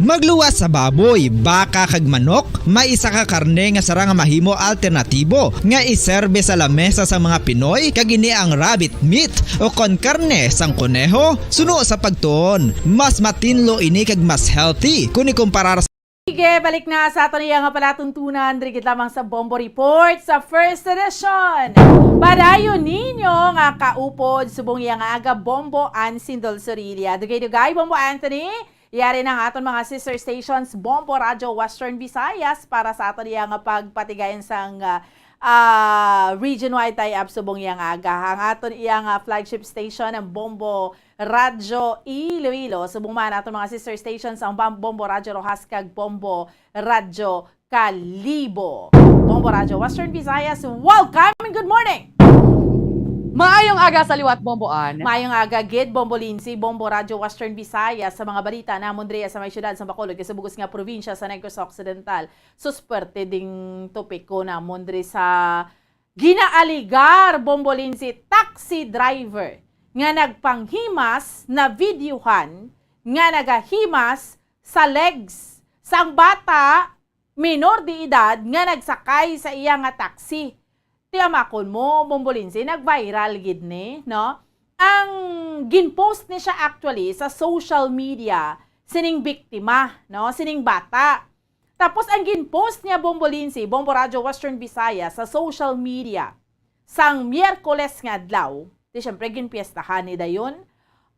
Magluwas sa baboy, baka kag manok, may isa ka karne nga sarang nga mahimo alternatibo nga iserbe sa lamesa sang mga Pinoy, kag ini ang rabbit meat o kon karne sang koneho. Suno sa pagtuon, mas matinlo ini kag mas healthy kon ikumparar sa Sige, balik na sa aton iya nga palatuntunan diri gid lamang sa Bombo Report sa first edition. Padayon ninyo nga kaupod subong iya nga aga, Bombo Ann Sindol Sorilla. Dugay-dugay, Bombo Anthony. Yari na ang aton mga sister stations, Bombo Radyo Western Visayas, para sa aton iya nga pagpatigayon sang, ah, ah, region-wide tie-up subong iya nga aga. Ang aton iya nga flagship station, ang Bombo Radyo Iloilo. Subong man aton mga sister stations, ang Bam-, Bombo Radyo Roxas kag Bombo Radyo Kalibo. Bombo Radyo Western Visayas, welcome and good morning! Maayong aga sa liwat, Bombo Ann. Maayong aga gid, Bombo Lindsay, Bombo Radyo Western Visayas, sa mga balita namon diri sa may siyudad sa Bacolod, kag sa bug-os nga probinsya sa Negros Occidental. Sus, perte ding topiko namon diri sa ginaaligar, Bombo Lindsay, taxi driver nga nagpanghimas, na-videohan nga nagahimas sa legs sang bata minor de edad nga nagsakay sa iya nga taxi. Ti amakon mo, Bombo Lindsay, nag-viral gid ni, no? Ang gin-post ni siya actually sa social media sining biktima, no? Sining bata. Tapos ang gin-post niya, Bombo Lindsay, Bombo Radyo Western Visayas, sa social media sang Miyerkules nga adlaw, di syempre ginpiestahan ni dayon,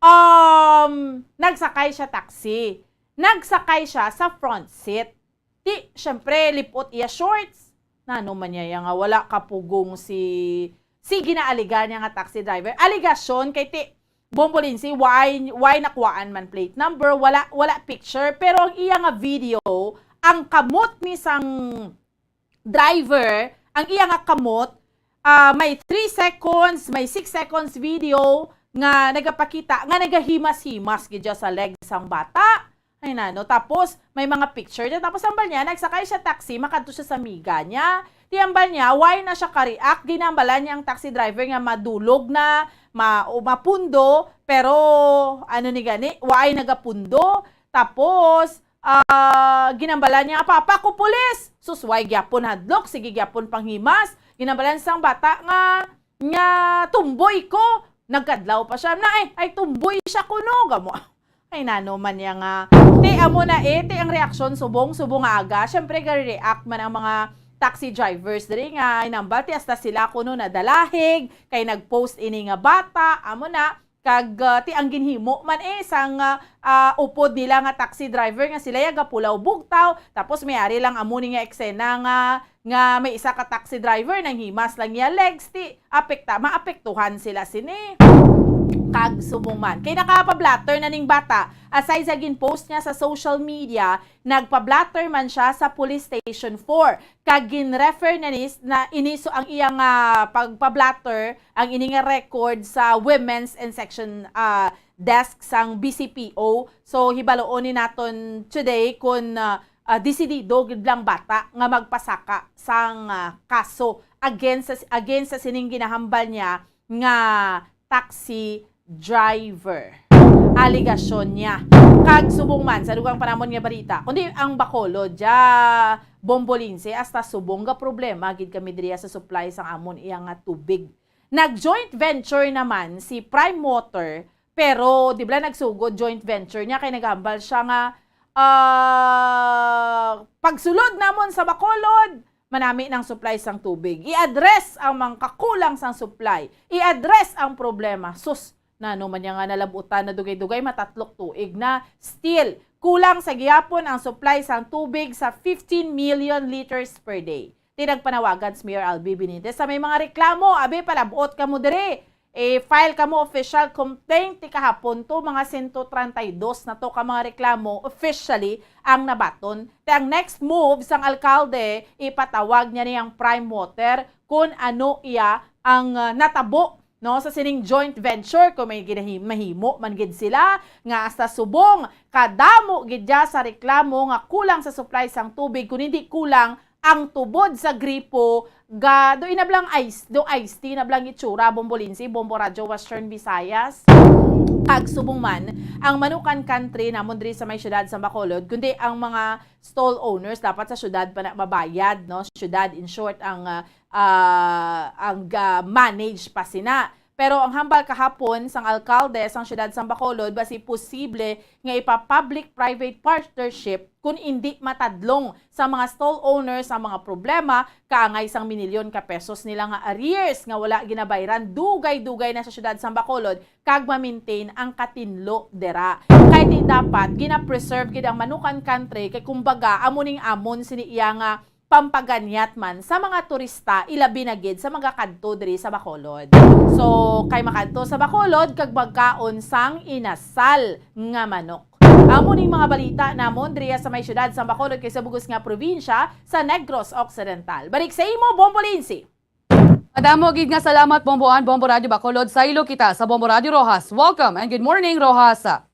um, nagsakay siya taxi. Nagsakay siya sa front seat. Ti, syempre, lipot iya shorts. Nano man niya nga wala kapugong si, si ginaaliga niya nga taxi driver. Aligasyon kay ti, Bombolinsi, why, why nakuhaan man plate number, wala, wala picture, pero ang iya nga video, ang kamot ni sang driver, ang iya nga kamot, ah, may three seconds, may six seconds video nga nagapakita nga nagahimas-himas gid siya sa leg sang bata. Ay na, no? Tapos, may mga picture niya. Tapos, ang bal niya, nagsakay siya taxi, makadto siya sa amiga niya. Ti ang bal niya, why na siya ka-react? Ginambalan niya ang taxi driver nga madulog na, ma-, o mapundo, pero, ano ni gani, why nagapundo? Tapos, ah, ginambalan niya, "Papa ko pulis!" Sus, why gyapon hadlok? Sige gyapon panghimas. Ginambalan sang bata nga, nga tumboy ko. Nagkadlaw pa siya, "Na, ay, ay, tumboy siya kuno." Gamo. Ay, nano man niya nga. Ti, amo na eh, ti ang reaksyon, subong, subong nga aga. Siyempre, gari-react man ang mga taxi drivers diri nga, ay, nambal, ti hasta sila kuno nadalahig, kay nag-post ini nga bata, amo na, kag, ah, ti ang ginhimo man eh, sang, ah, ah, upod nila nga taxi driver nga sila ya gapulaw bugtaw, tapos may ari lang amo ni nga eksena nga, nga may isa ka taxi driver nanghimas lang iya legs, ti apekta, maapektuhan sila sini. Kag subong man. Kay nakapablatter na ning bata, aside sa gin-post niya sa social media, nagpablatter man siya sa Police Station four. Kag gin-refer na ni, na ini so ang iyang, ah, pagpablatter, ang ini nga record sa Women's and Section, ah, Desk sang B C P O. So, hibaluon ni naton today kung, ah, ah, desidido gid lang bata nga magpasaka sang, ah, kaso against sa, against sa sining ginahambal niya nga taxi driver. Aligasyon niya. Kag subong man sa dugang panamon nga balita, kundi ang Bacolod, dya, Bombolinse, hasta subong ga problema gid kami diriya sa supply sang amon iya nga tubig. Nag-joint venture naman si Prime Water, pero di ba nagsugod joint venture niya kay naghambal siya nga, ah, pagsulod namon sa Bacolod, manami ng supply sang tubig. I-address ang mga kakulang sang supply. I-address ang problema. Sus, nano man niya nga nalabutan na dugay-dugay, matatlok tuig na. Still, kulang sa gihapon ang supply sang tubig sa fifteen million liters per day. Ti nagpanawagan si Mayor Albi Benitez sa may mga reklamo. Abi, palabot kamo diri. I-file kamo official complaint ti kahapon to, mga sento treinta y dos na to ka mga reklamo officially ang nabaton. Ti ang next move sang alkalde, ipatawag niya niyang Prime Water kung ano iya ang, ah, natabo, no, sa sining joint venture, kung may ginahi-, mahimo man gid sila, nga hasta subong kadamo gid dya sa reklamo nga kulang sa supply sang tubig, kung hindi kulang ang tubod sa gripo, ga, do inablang ice, do ice tea inablang itsura, Bombolinsi, Bombo Radyo Western Visayas. Kag subong man, ang Manukan Country namon diri sa may siyudad sa Bacolod, kundi ang mga stall owners dapat sa siyudad pa na mabayad, no? Siyudad, in short, ang, ah, ah, ang ga-manage pa sina. Pero ang hambal kahapon sang alkalde sang siyudad sang Bacolod, basi posible nga ipa-public-private partnership kun indi matadlong sa mga stall owners ang mga problema, kaangay sang minilyon ka pesos nila nga arrears nga wala ginabayran dugay-dugay na sa siyudad sang Bacolod, kag ma-maintain ang katinlo dira. Kay ti dapat gina-preserve gid ang Manukan Country, kay kumbaga amo ning amon sini iya nga pampaganyat man sa mga turista, ilabi na gid sa magakadto diri sa Bacolod. So, kay makadto sa Bacolod kag magkaon sang inasal nga manok. Amo ning mga balita namon diriya sa may siyudad sa Bacolod kay sa bugos nga probinsya sa Negros Occidental. Balik sa imo, Bombolinsi. Madamo gid nga salamat, Bombo Ann, Bombo Radyo Bacolod. Saylo kita sa Bombo Radyo Roxas. Welcome and good morning, Roxas.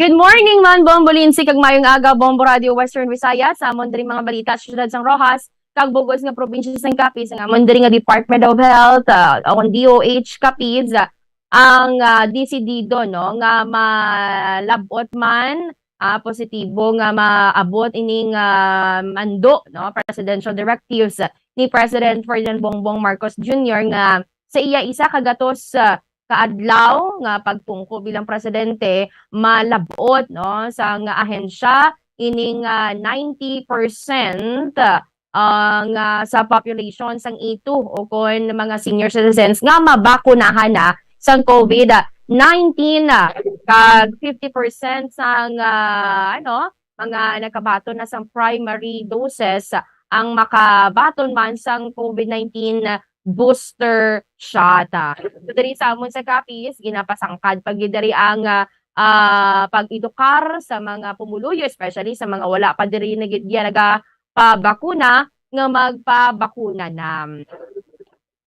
Good morning man, Bombolinsi, kag mayong aga, Bombo Radyo Western Visayas. Sa amon diri mga balita sa siyudad sang Roxas, kag bugos nga probinsya sang Capiz, ang amon diri nga Department of Health, ah, o ang D O H Capiz, ah, ang, ah, desidido, no, nga malab-ot man, ah, positibo nga maabot ining, ah, mando, no, presidential directives ni President Ferdinand Bongbong Marcos Junior nga sa iya isa ka gatos, ah, ka adlaw nga pagpungko bilang presidente, malab-ot, no, sang ahensya ining, ah, ninety percent, ah, nga sa population sang A two o kon mga senior citizens nga mabakunahan na sang COVID nineteen, ah, kag fifty percent sang, ah, ano, mga nakabaton na sang primary doses, ah, ang makabaton man sang COVID nineteen booster shot, ah. So, diri sa amon sa Capiz, ginapasangkad pa gid diri ang, ah, ah, pag-edukar sa mga pumuluyo, especially sa mga wala pa diri na gid ya nagapabakuna, nga magpabakuna na.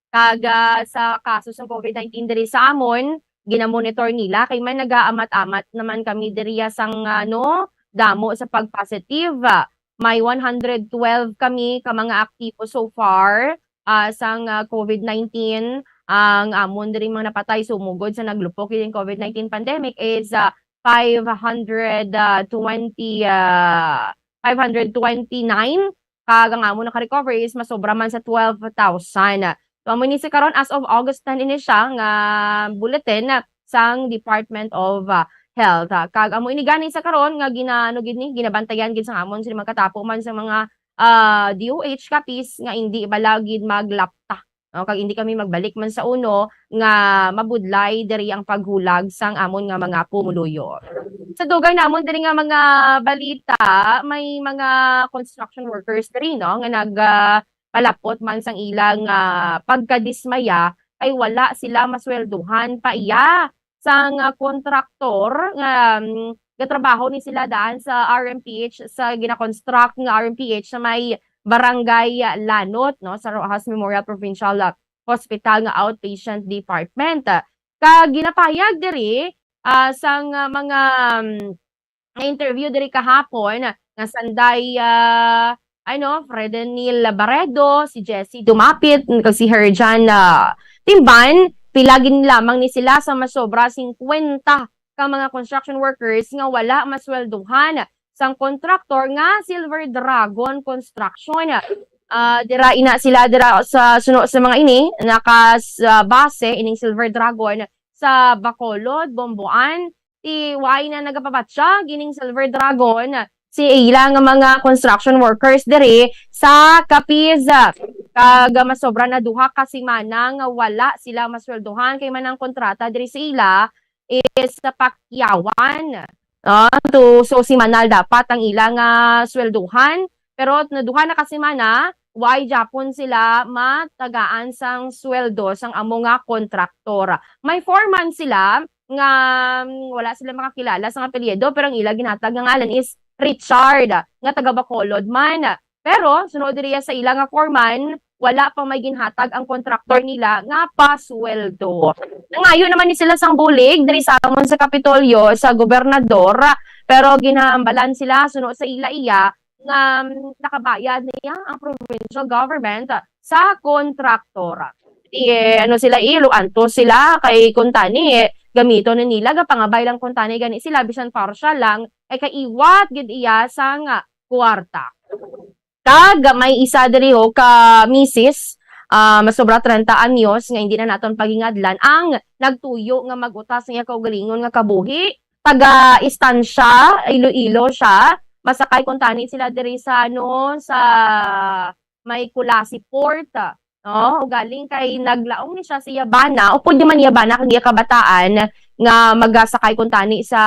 Kag, ah, sa kaso sa COVID nineteen diri sa amon, ginamonitor nila kay may nagaamat-amat naman kami diri sang, ano, damo sa pag-positive. May one hundred twelve kami ka mga aktibo so far, ah, sang, ah, COVID nineteen. Ang amon diri mga napatay sumugod sa naglupok ining COVID nineteen pandemic is, ah, five hundred, ah, twenty, ah, five hundred twenty-nine. Kag ang amo naka-recover is masobra man sa twelve thousand. So, amo ni si karon, as of August ten ini siya nga bulletin sang Department of, ah, Health. Ah, kag amo ini gani sa karon nga ginaano gid ni, ginabantayan gid sang amon sila magkatapo man sa mga, ah, D O H Capiz nga indi bala gid maglapta, no? Kag indi kami magbalik man sa uno nga mabudlay diri ang paghulag sang amon nga mga pumuluyo. Sa dugay namon diri nga mga balita, may mga construction workers diri, no, nga nag, ah, palapot man sang ilang, ah, pagkadismaya kay wala sila masweldohan pa iya sang, ah, kontraktor nga, um, gatrabaho ni sila daan sa R M P H, sa gina-construct nga R M P H sa may Barangay Lanot, no, sa Roxas Memorial Provincial, ah, Hospital nga outpatient department. Kag ginapahayag diri, ah, sang, ah, mga, um, na-interview diri kahapon nga sanday, ah, ano, Fredenil Barredo, si Jessie Dumapit, kag si Herjan, ah, Timban, pila gid lamang ni sila sa masobra singkwenta ka mga construction workers nga wala masweldohan sang kontraktor nga Silver Dragon Construction. Ah, dira ina sila dira sa suno sa mga ini, nakas-, ah, base ining Silver Dragon sa Bacolod, Bomboan, ti wala na nagapabatya gining Silver Dragon, si ila nga mga construction workers diri sa Capiz. Kag masobra na duha ka semana nga wala sila masweldohan kay man ang kontrata diri sa ila is sa pakyawan. Ah, to, so, semanal dapat ang ila nga sweldohan, pero na duha na ka semana, wala gyapon sila matagaan sang sweldo sang amo nga kontraktor. May foreman sila nga, mm, wala sila makakilala sang apelyido, pero ang ila ginhatag nga ngalan is Richard, nga taga Bacolod man. Pero, suno diriya sa ila nga foreman, wala pa may ginhatag ang kontraktor nila nga pasweldo. Nangayo naman ni sila sang bulig diri sa amon sa Kapitolyo sa gobernador, pero ginahambalan sila suno sa ila iya nga, mm, nakabayad niya ang provincial government sa kontraktor. Di, eh, ano sila, eh, luantos sila kay kuntani, eh, gamiton na nila, gapangabay lang kuntani gani sila, bisan partial lang, ay kaiwat gid iya sang kwarta. Kag may isa diri ho ka misis, ah, masobra treinta anyos nga hindi na naton pagingadlan ang nagtuyo nga mag-utas niya kaugalingon nga kabuhi. Taga Estancia, Iloilo siya. Masakay kuntani sila diri sa, ano, sa may Culasi Port. No? Ugaling kay naglaong ni siya sa iya bana, upod naman iya bana kag iya kabataan nga magasakay kuntani sa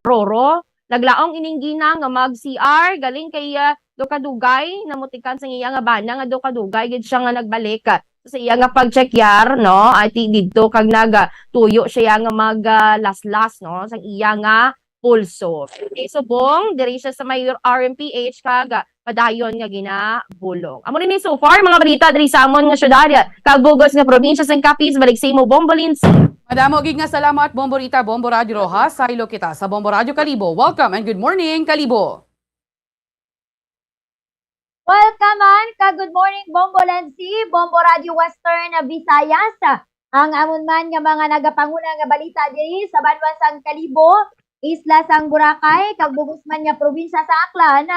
Roro. Naglaong ining gina nga mag-C R, galing kay, ah, daw kadugay, namutikan sa iya nga bana nga daw kadugay gid siya nga nagbalik, ah, sa iya nga pagtsekyar, no? Ati didto kag nagtuyo siya nga mag, ah, laslas, no, sang iya nga pulso. Okay, subong diri siya sa may R M P H kag padayon nga ginabulong. Amo ni so far mga balita diri sa amon nga syudad kag bug-os nga probinsya sang Capiz. Balik sa imo, Bombo Lindsay. Madamo gid nga salamat, Bombo Rita, Bombo Radyo Roxas. Saylo kita sa Bombo Radyo Kalibo. Welcome and good morning, Kalibo. Welcome man, ka good morning, Bombo Lenzi, Bombo Radio Western Visayas. Ang amon man nga mga nagapanguna nga balita diri sa banwa sang Kalibo, isla sang Boracay, kag bug-os man nga probinsya sa Aklan.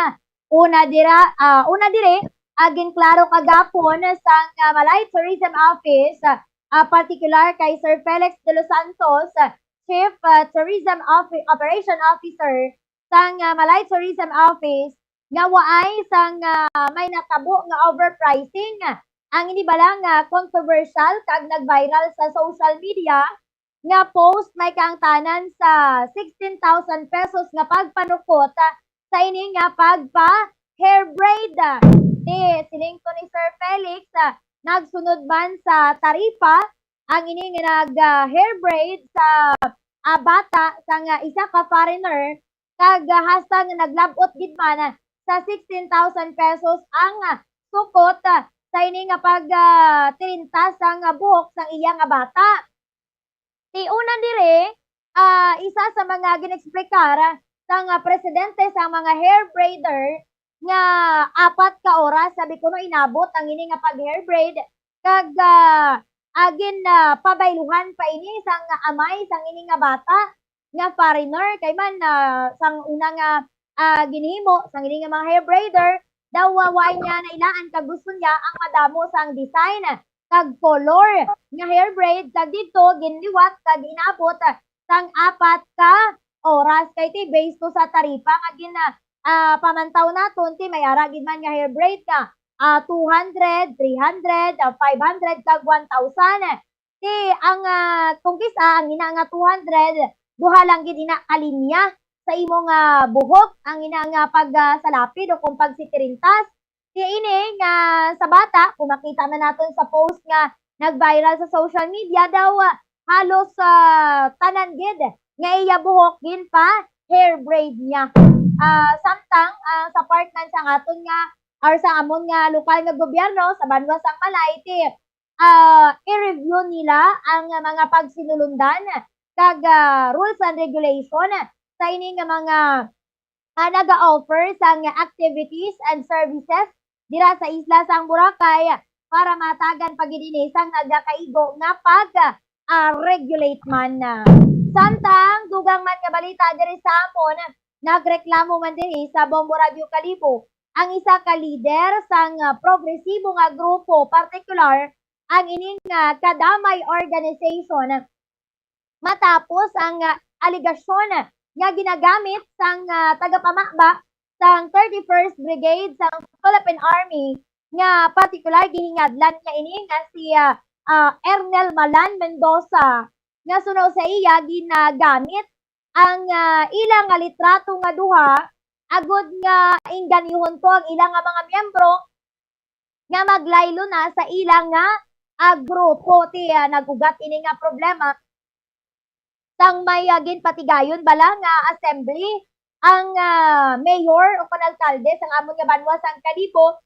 Una dira, ah, una diri, agin klaro kagapon sang, ah, Malay Tourism Office, ah, partikular kay Sir Felix De Los Santos, Chief, ah, Tourism Offi-, Operation Officer sang, ah, Malay Tourism Office, nga waay sang, ah, may natabo nga overpricing. Ang ini bala nga controversial kag nag-viral sa social media nga post may kaangtanan sa sixteen thousand pesos nga pagpanukot, ah, sa ini nga pagpa hair braid. Ti siling to ni Sir Felix, ah, nagsunod man sa taripa ang ini nga nag, ah, hair braid sa, ah, bata sang, ah, isa ka foreigner, kag, ah, hasta nga naglab-ot gid man, ah, sa sixteen thousand pesos ang, ah, sukot, ah, sa ini nga pag, ah, tirintas sang, ah, buhok sang iya nga bata. Ti una diri, ah, isa sa mga gin-explicar sang, ah, presidente sang mga hair braider nga apat ka oras, sabi kuno, inabot ang ini nga pag-hair braid, kag, ah, agin, ah, pabayluhan pa ini sang amay sang ini nga bata nga foreigner, kay man, ah, sang una nga, ah, ginhimo sang ini nga mga hair braider, daw wa-, wa niya nailaan kag gusto niya ang madamo sang design kag color nga hair braid, kag didto ginliwat kag inabot sang apat ka oras. Kay ti, based to sa taripa nga gin, ah, pamantaw naton, ti may ara gid man nga hair braid nga, ah, two hundred, three hundred, ah, five hundred, kag one thousand. Ti ang, ah, kung kis-a ang ina nga two hundred, duha lang gid ina ka linya sa imo nga buhok ang ina nga pag, ah, salapid o kung pagsitirintas. Ti ini nga sa bata, kung makita man naton sa post nga nag-viral sa social media, daw, ah, halos, ah, tanan gid nga iya buhok ginpa hair braid niya. Ah, samtang, ah, sa part man sang aton nga or sa amon nga lokal nga gobyerno sa banwa sang Malay, ti, ah, i-review nila ang mga pagsinulundan kag, ah, rules and regulation sa ini nga mga, ah, naga-offer sang activities and services dira sa isla sang Boracay para matagan pa gid ini sang nagakaigo nga pag, ah, regulate man. Samtang dugang man nga balita diri sa amon, nagreklamo man diri sa Bombo Radio Kalibo ang isa ka lider sang, ah, progresibo nga grupo, partikular ang ining, ah, Kadamay Organization, matapos ang, ah, alegasyon nga ginagamit sang, ah, tagapamaba sang thirty-first Brigade sang Philippine Army nga partikular gihingadlan niya ini nga si, ah, ah, Ernel Malan Mendoza, nga suno sa iya ginagamit ang, ah, ila nga litrato nga duha agud nga ingganyuhon to ang ila nga mga miyembro nga maglaylo na sa ila nga, ah, grupo. Ti, ah, nag-ugat ini nga problema sang may, ah, ginpatigayon bala nga assembly ang, ah, mayor o kon alkalde sang amon nga banwa sang Kalibo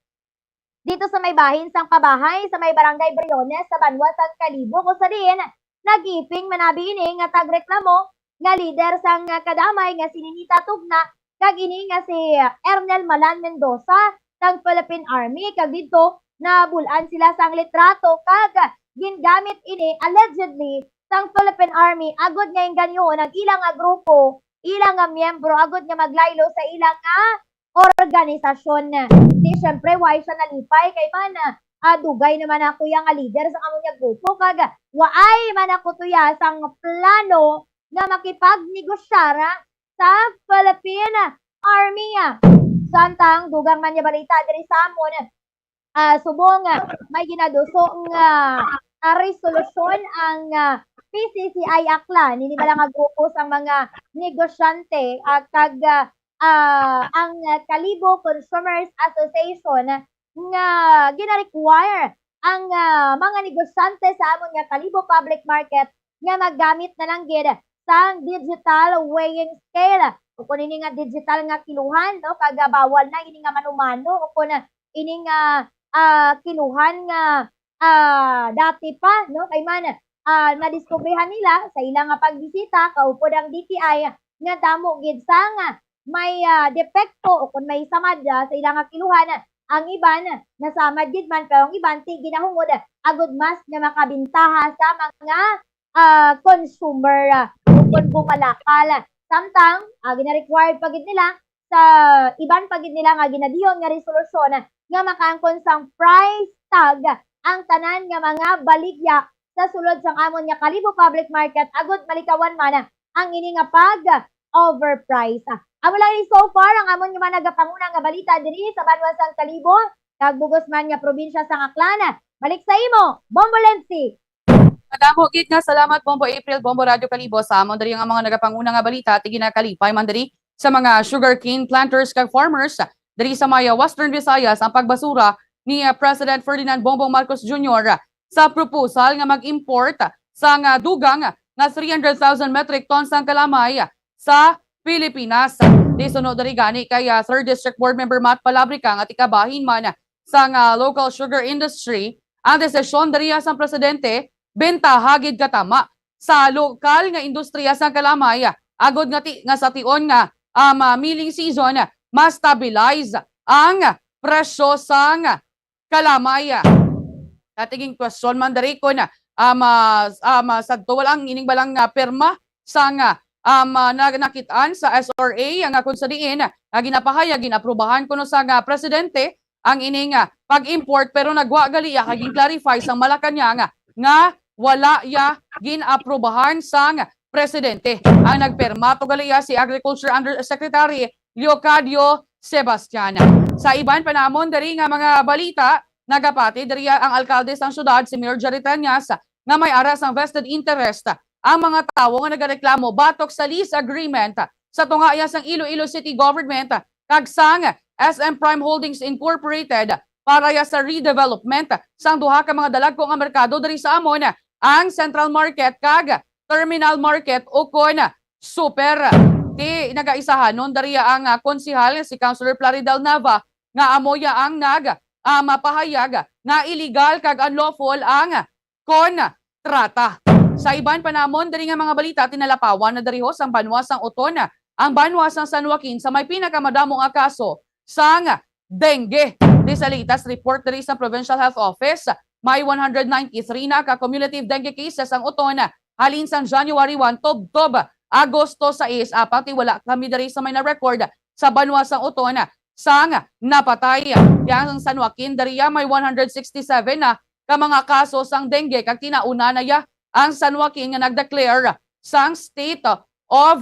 dito sa may bahin sang pabahay sa may barangay Briones sa banwa sang Kalibo, kung sa diin nag-iping manabi ini nga tagreklamo nga lider sang Kadamay nga si Ninita Tugna kag ini nga si Ernel Malan Mendoza sang Philippine Army, kag didto nabul-an sila sang litrato kag gingamit ini allegedly sang Philippine Army agud nga ingganyuhon ang ila nga grupo, ila nga miyembro agud nga maglaylo sa ila nga organisasyon. Di, syempre, why siya nalipay? Kay man, ah, dugay naman ako iya nga lider sa amon nga grupo, kag waay man ako tuya sang plano nga makipagnegosyar, ah, sa Philippine Army, ah. Samtang dugang man nga balita diri sa amon, ah, subong, ah, may ginaduso nga, ah, resolusyon ang, ah, P C C I Aklan, ini bala nga grupo sang mga negosyante, ah, kag, ah, ah, ang, ah, Kalibo Consumers Association nga gina-require ang, ah, mga negosyante sa amon nga Kalibo Public Market nga maggamit na lang gid sang digital weighing scale o kon ini nga digital nga kiluhan, no, kag, ah, bawal na ini nga mano-mano o kon ini nga, ah, kiluhan nga, ah, dati pa, no, kay man, ah, nadiskubrihan nila sa ila nga pagbisita kaupod ang D T I nga damo gid sang may, ah, depekto o kon may samad, ah, sa ila nga kiluhan. Ang iban nasamad gid man, pero ang iban ti ginahungod agud mas nga makabintaha sa mga, ah, consumer, ah, o kon bumalakal. Samtang, ah, gina-required pa gid nila sa iban pa gid nila nga ginadihon nga resolusyon nga makaangkon sang price tag ang tanan nga mga baligya sa sulod sang amon nga Kalibo Public Market agud malikawan man ang ini nga pag-overprice. Amo lang ini so far ang amon nga mga nagapanguna nga balita diri sa banwa sang Kalibo kag bugos man nga probinsya sang Aklan. Balik sa imo, Bombo Lensi. Madamo gid nga salamat, Bombo April, Bombo Radyo Kalibo. Sa amon diri nga mga nagapanguna nga balita, ti ginakalipay man diri sa mga sugarcane planters kag farmers diri sa may Western Visayas ang pagbasura ni, ah, President Ferdinand Bongbong Marcos Junior sa proposal nga mag-import sang, ah, dugang nga three hundred thousand metric tons sang kalamay sa Pilipinas. Di suno diri gani kay, ah, Third District Board Member Matt Palabrica nga ti kabahin man sang, ah, local sugar industry, ang desisyon diriya sang presidente bentaha gid katama sa lokal nga industriya sang kalamay, agod nga ti-, nga sa tion nga, um, ah, milling season, ma-stabilize ang presyo sang kalamay. Natiging question man diri kun, um, ah, um, ah, sadto wala ang ining balang, ah, pirma sang, ah, um, ah, na-, nakit-an sa S R A nga kun sa diin nga ginapahayag, ginaprubahan kuno sang, ah, presidente ang ining, ah, pag-import, pero nagwa gali iya kag gin-clarify sang Malacañang nga wala iya gin-aprubahan sang presidente. Ang nagpirma to gali iya si Agriculture Undersecretary Leocadio Sebastian. Sa iban pa namon diri nga mga balita, nagapati diri ang alkalde sang syudad, si Mayor Jerry Treñas, nga may ara sang vested interest ang mga tawo nga nagareklamo batok sa lease agreement sa tunga iya sang Iloilo City Government kag sang S M Prime Holdings Incorporated para ya sa redevelopment sang duha ka mga dalagko nga merkado diri sa amon, ang Central Market kag Terminal Market ukon Super. Ti nagaisahanon diri ang, ah, konsehal nga si Councilor Plaridel Nava nga amo ya ang nag, ah, mapahayag nga illegal kag unlawful ang kontrata. Sa iban pa namon diri nga mga balita, tinalapawan na diri ho sang banwa sang Oton ang banwa sang San Joaquin sa may pinakamadamo nga kaso sang dengue. Di sa latest report diri sa Provincial Health Office, may one hundred ninety-three na ka cumulative dengue cases ang Oton halin sang January one tubtob Agosto sais, apan ti wala kami diri sa may na-record sa banwa sang Oton sang napatay. Yang sang San Joaquin diriya may one hundred sixty-seven na ka mga kaso sang dengue kag tinauna na ya ang San Joaquin nga nag-declare sang state of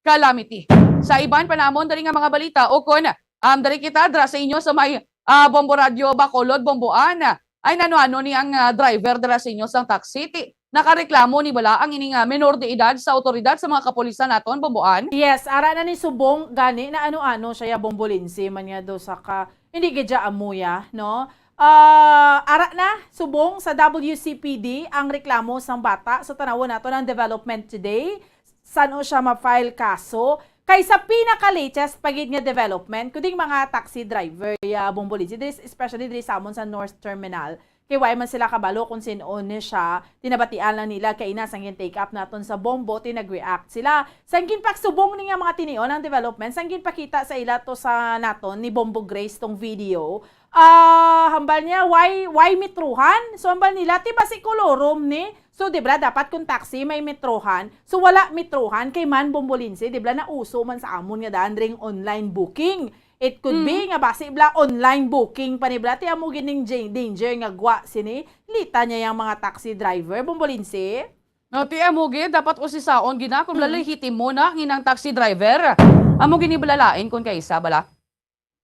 calamity. Sa iban pa namon diri nga mga balita, ukon, um, diri kita dira sa inyo sa may, ah, Bombo Radio Bacolod, Bomboan. Ay, nano-ano ni ang, ah, driver dira sa inyo sang taxi? Ti nakareklamo ni bala ang ining, ah, menor de edad sa awtoridad sa mga kapulisan naton, Bomboan? Yes, ara na ni subong gani na ano-ano siya ya Bombo Lindsay man nga do sa ka, hindi gid siya amuya, no? Ah, ara na, subong sa W C P D ang reklamo sang bata. So, tanawon naton ang development today. San-o siya ma-file kaso? Kay sa pinaka-latest pa gid nga development, kuding mga taxi driver, ya, Bombo Lindsay, diri, especially diri sa amon sa North Terminal, kay wala man sila kabalo kung sin-o ni siya, tinabatian lang nila kay ina sang gin-take up naton sa Bombo, ti nag-react sila. Sang ginpaksubong ni nga mga tinion ang development, sang ginpakita sa ila to sa naton ni Bombo Grace tong video, ah, hambal niya, why, why metrohan? So, hambal nila, ti basi kolorom ni. So, di ba, dapat kung taxi may metrohan, so wala metrohan kay man Bombo Lindsay, di ba, nauso man sa amon nga daan ring online booking. It could be Mm. nga basi bla online booking pa ni bla, ti amo gining jing-, danger nga gwa sini. Lita niya yang mga taxi driver, Bombo Lindsay. No, ti amo gid, dapat usisaon gid na kung Mm. lalahiti mo na nginang taxi driver. Amo gini bala lain kung kaisa bala.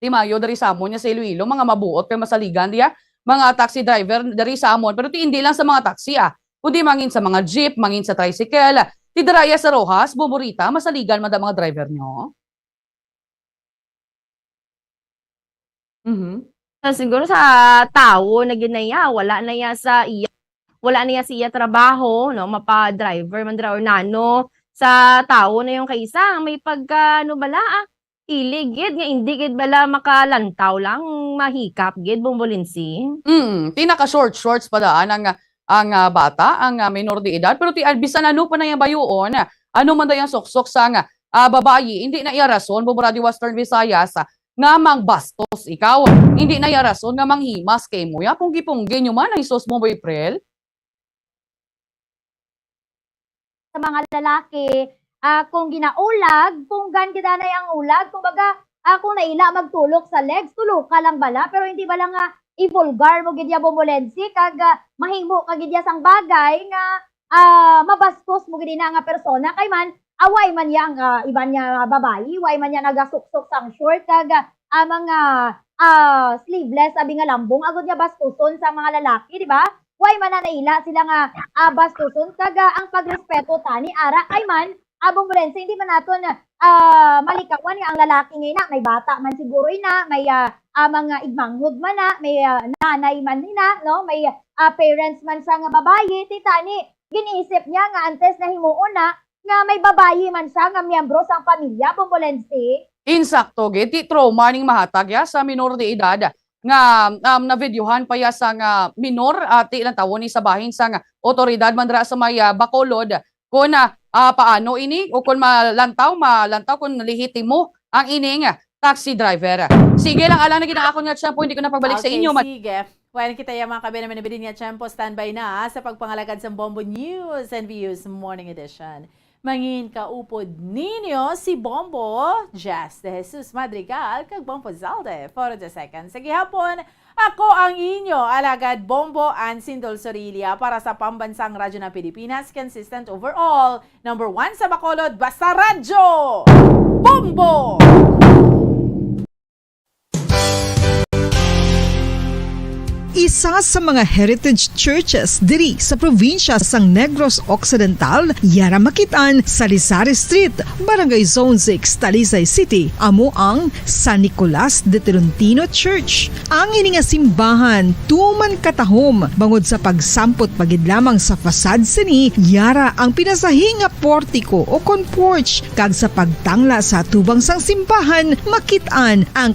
Ti mayo diri sa amon nga sa Iloilo, mga mabuot kay masaligan diya, mga taxi driver diri sa amon. Pero ti hindi lang sa mga taxi, ah, kundi mangin sa mga jeep, mangin sa tricycle. Ti dira iya sa Roxas, Bombo Rita, masaligan man da mga driver nyo. Mhm. Sa siguro sa tawo na gid na iya, wala na iya sa iya, wala na iya sa iya trabaho, no, mapa-driver man dira or nano, sa tawo na yung kaisa, may pagka, ano bala, ah, ili gid nga hindi gid bala makalantaw lang, mahikap gid, Bombo Lindsay. Mm, ti naka-short shorts pa daan ang, ang, ah, bata, ang, ah, minor de edad, pero ti, ah, bisan ano pa na yung bayuon, ano man da yung suksok sa, ah, babayi, hindi na iya rason, Bombo Radio Western Visayas, ah, nga mangbastos ikaw. Hindi na iya rason nga manghimas kay mo. Ya, punggi-punggi nyo man, ay sus, Bombo April. Sa mga lalaki, ah, kung ginaulag, punggan gid anay ang ulag. Kumbaga, ah, kung naila magtulok sa legs, tuloka lang bala, pero hindi bala nga i-vulgar mo gid ya, Bombo Lindsay, kag, ah, mahimo ka gid ya sang bagay nga, ah, mabastos mo gid ina nga persona. Kay man, away man ya ang, ah, iban nga babayi, way man ya nagasuksok sang short, kag, ah, mga, ah, sleeveless, abi nga lambong, agod nga bastuson sa mga lalaki, di ba? Why man na naila sila nga, ah, bastuson kag, ah, ang pagrespeto tani ara kay man, ah, Bombolense, hindi man naton, ah, malikawan nga ang lalaki nga ina, may bata man siguro ina, may, ah, ah, mga igmanghod man na, may, ah, nanay man ina, no? May, ah, parents man siya nga babayi, ti tani, giniisip niya nga antes na himuon na, nga may babayi man siya nga miyembro sang pamilya, Bombolense. Insakto gid, ti trauma ning mahatag ya sa minor de edad nga, um, navideohan pa ya sang minor, ah, ti lantawon ni sa bahin sang otoridad man dira sa may, ah, Bacolod, kon, ah, ah, paano ini o kon malantaw, malantaw kon lehitimo ang ining taxi driver. Sige lang, alang na gid ang akon nga tiyempo, hindi ko na pagbalik sa Okay, inyo. Ma- sige. Well, kita ya, mga kabayan, naman nabilin nga tiyempo, standby na, ah, sa pagpangalagad sa Bombo News and Views Morning Edition. Mangin kaupod ninyo si Bombo Jess de Jesus Madrigal kag Bombo Zalde for the second sa gihapon. Ako ang inyo alagad, Bombo Ansin Dulzorilia, para sa Pambansang Radyo ng Pilipinas, consistent overall, number one sa Bacolod, basta radyo, Bombo! Isa sa mga heritage churches diri sa probinsya sang Negros Occidental, yara makit-an sa Lizares Street, Barangay Zone six, Talisay City, amo ang San Nicolas de Tolentino Church. Ang ini nga simbahan tuman katahom bangod sa pagsampot pa gid lamang sa facade sini, yara ang pinasahi nga portiko o kon porch, kag sa pagtangla sa atubang sang simbahan, makit-an ang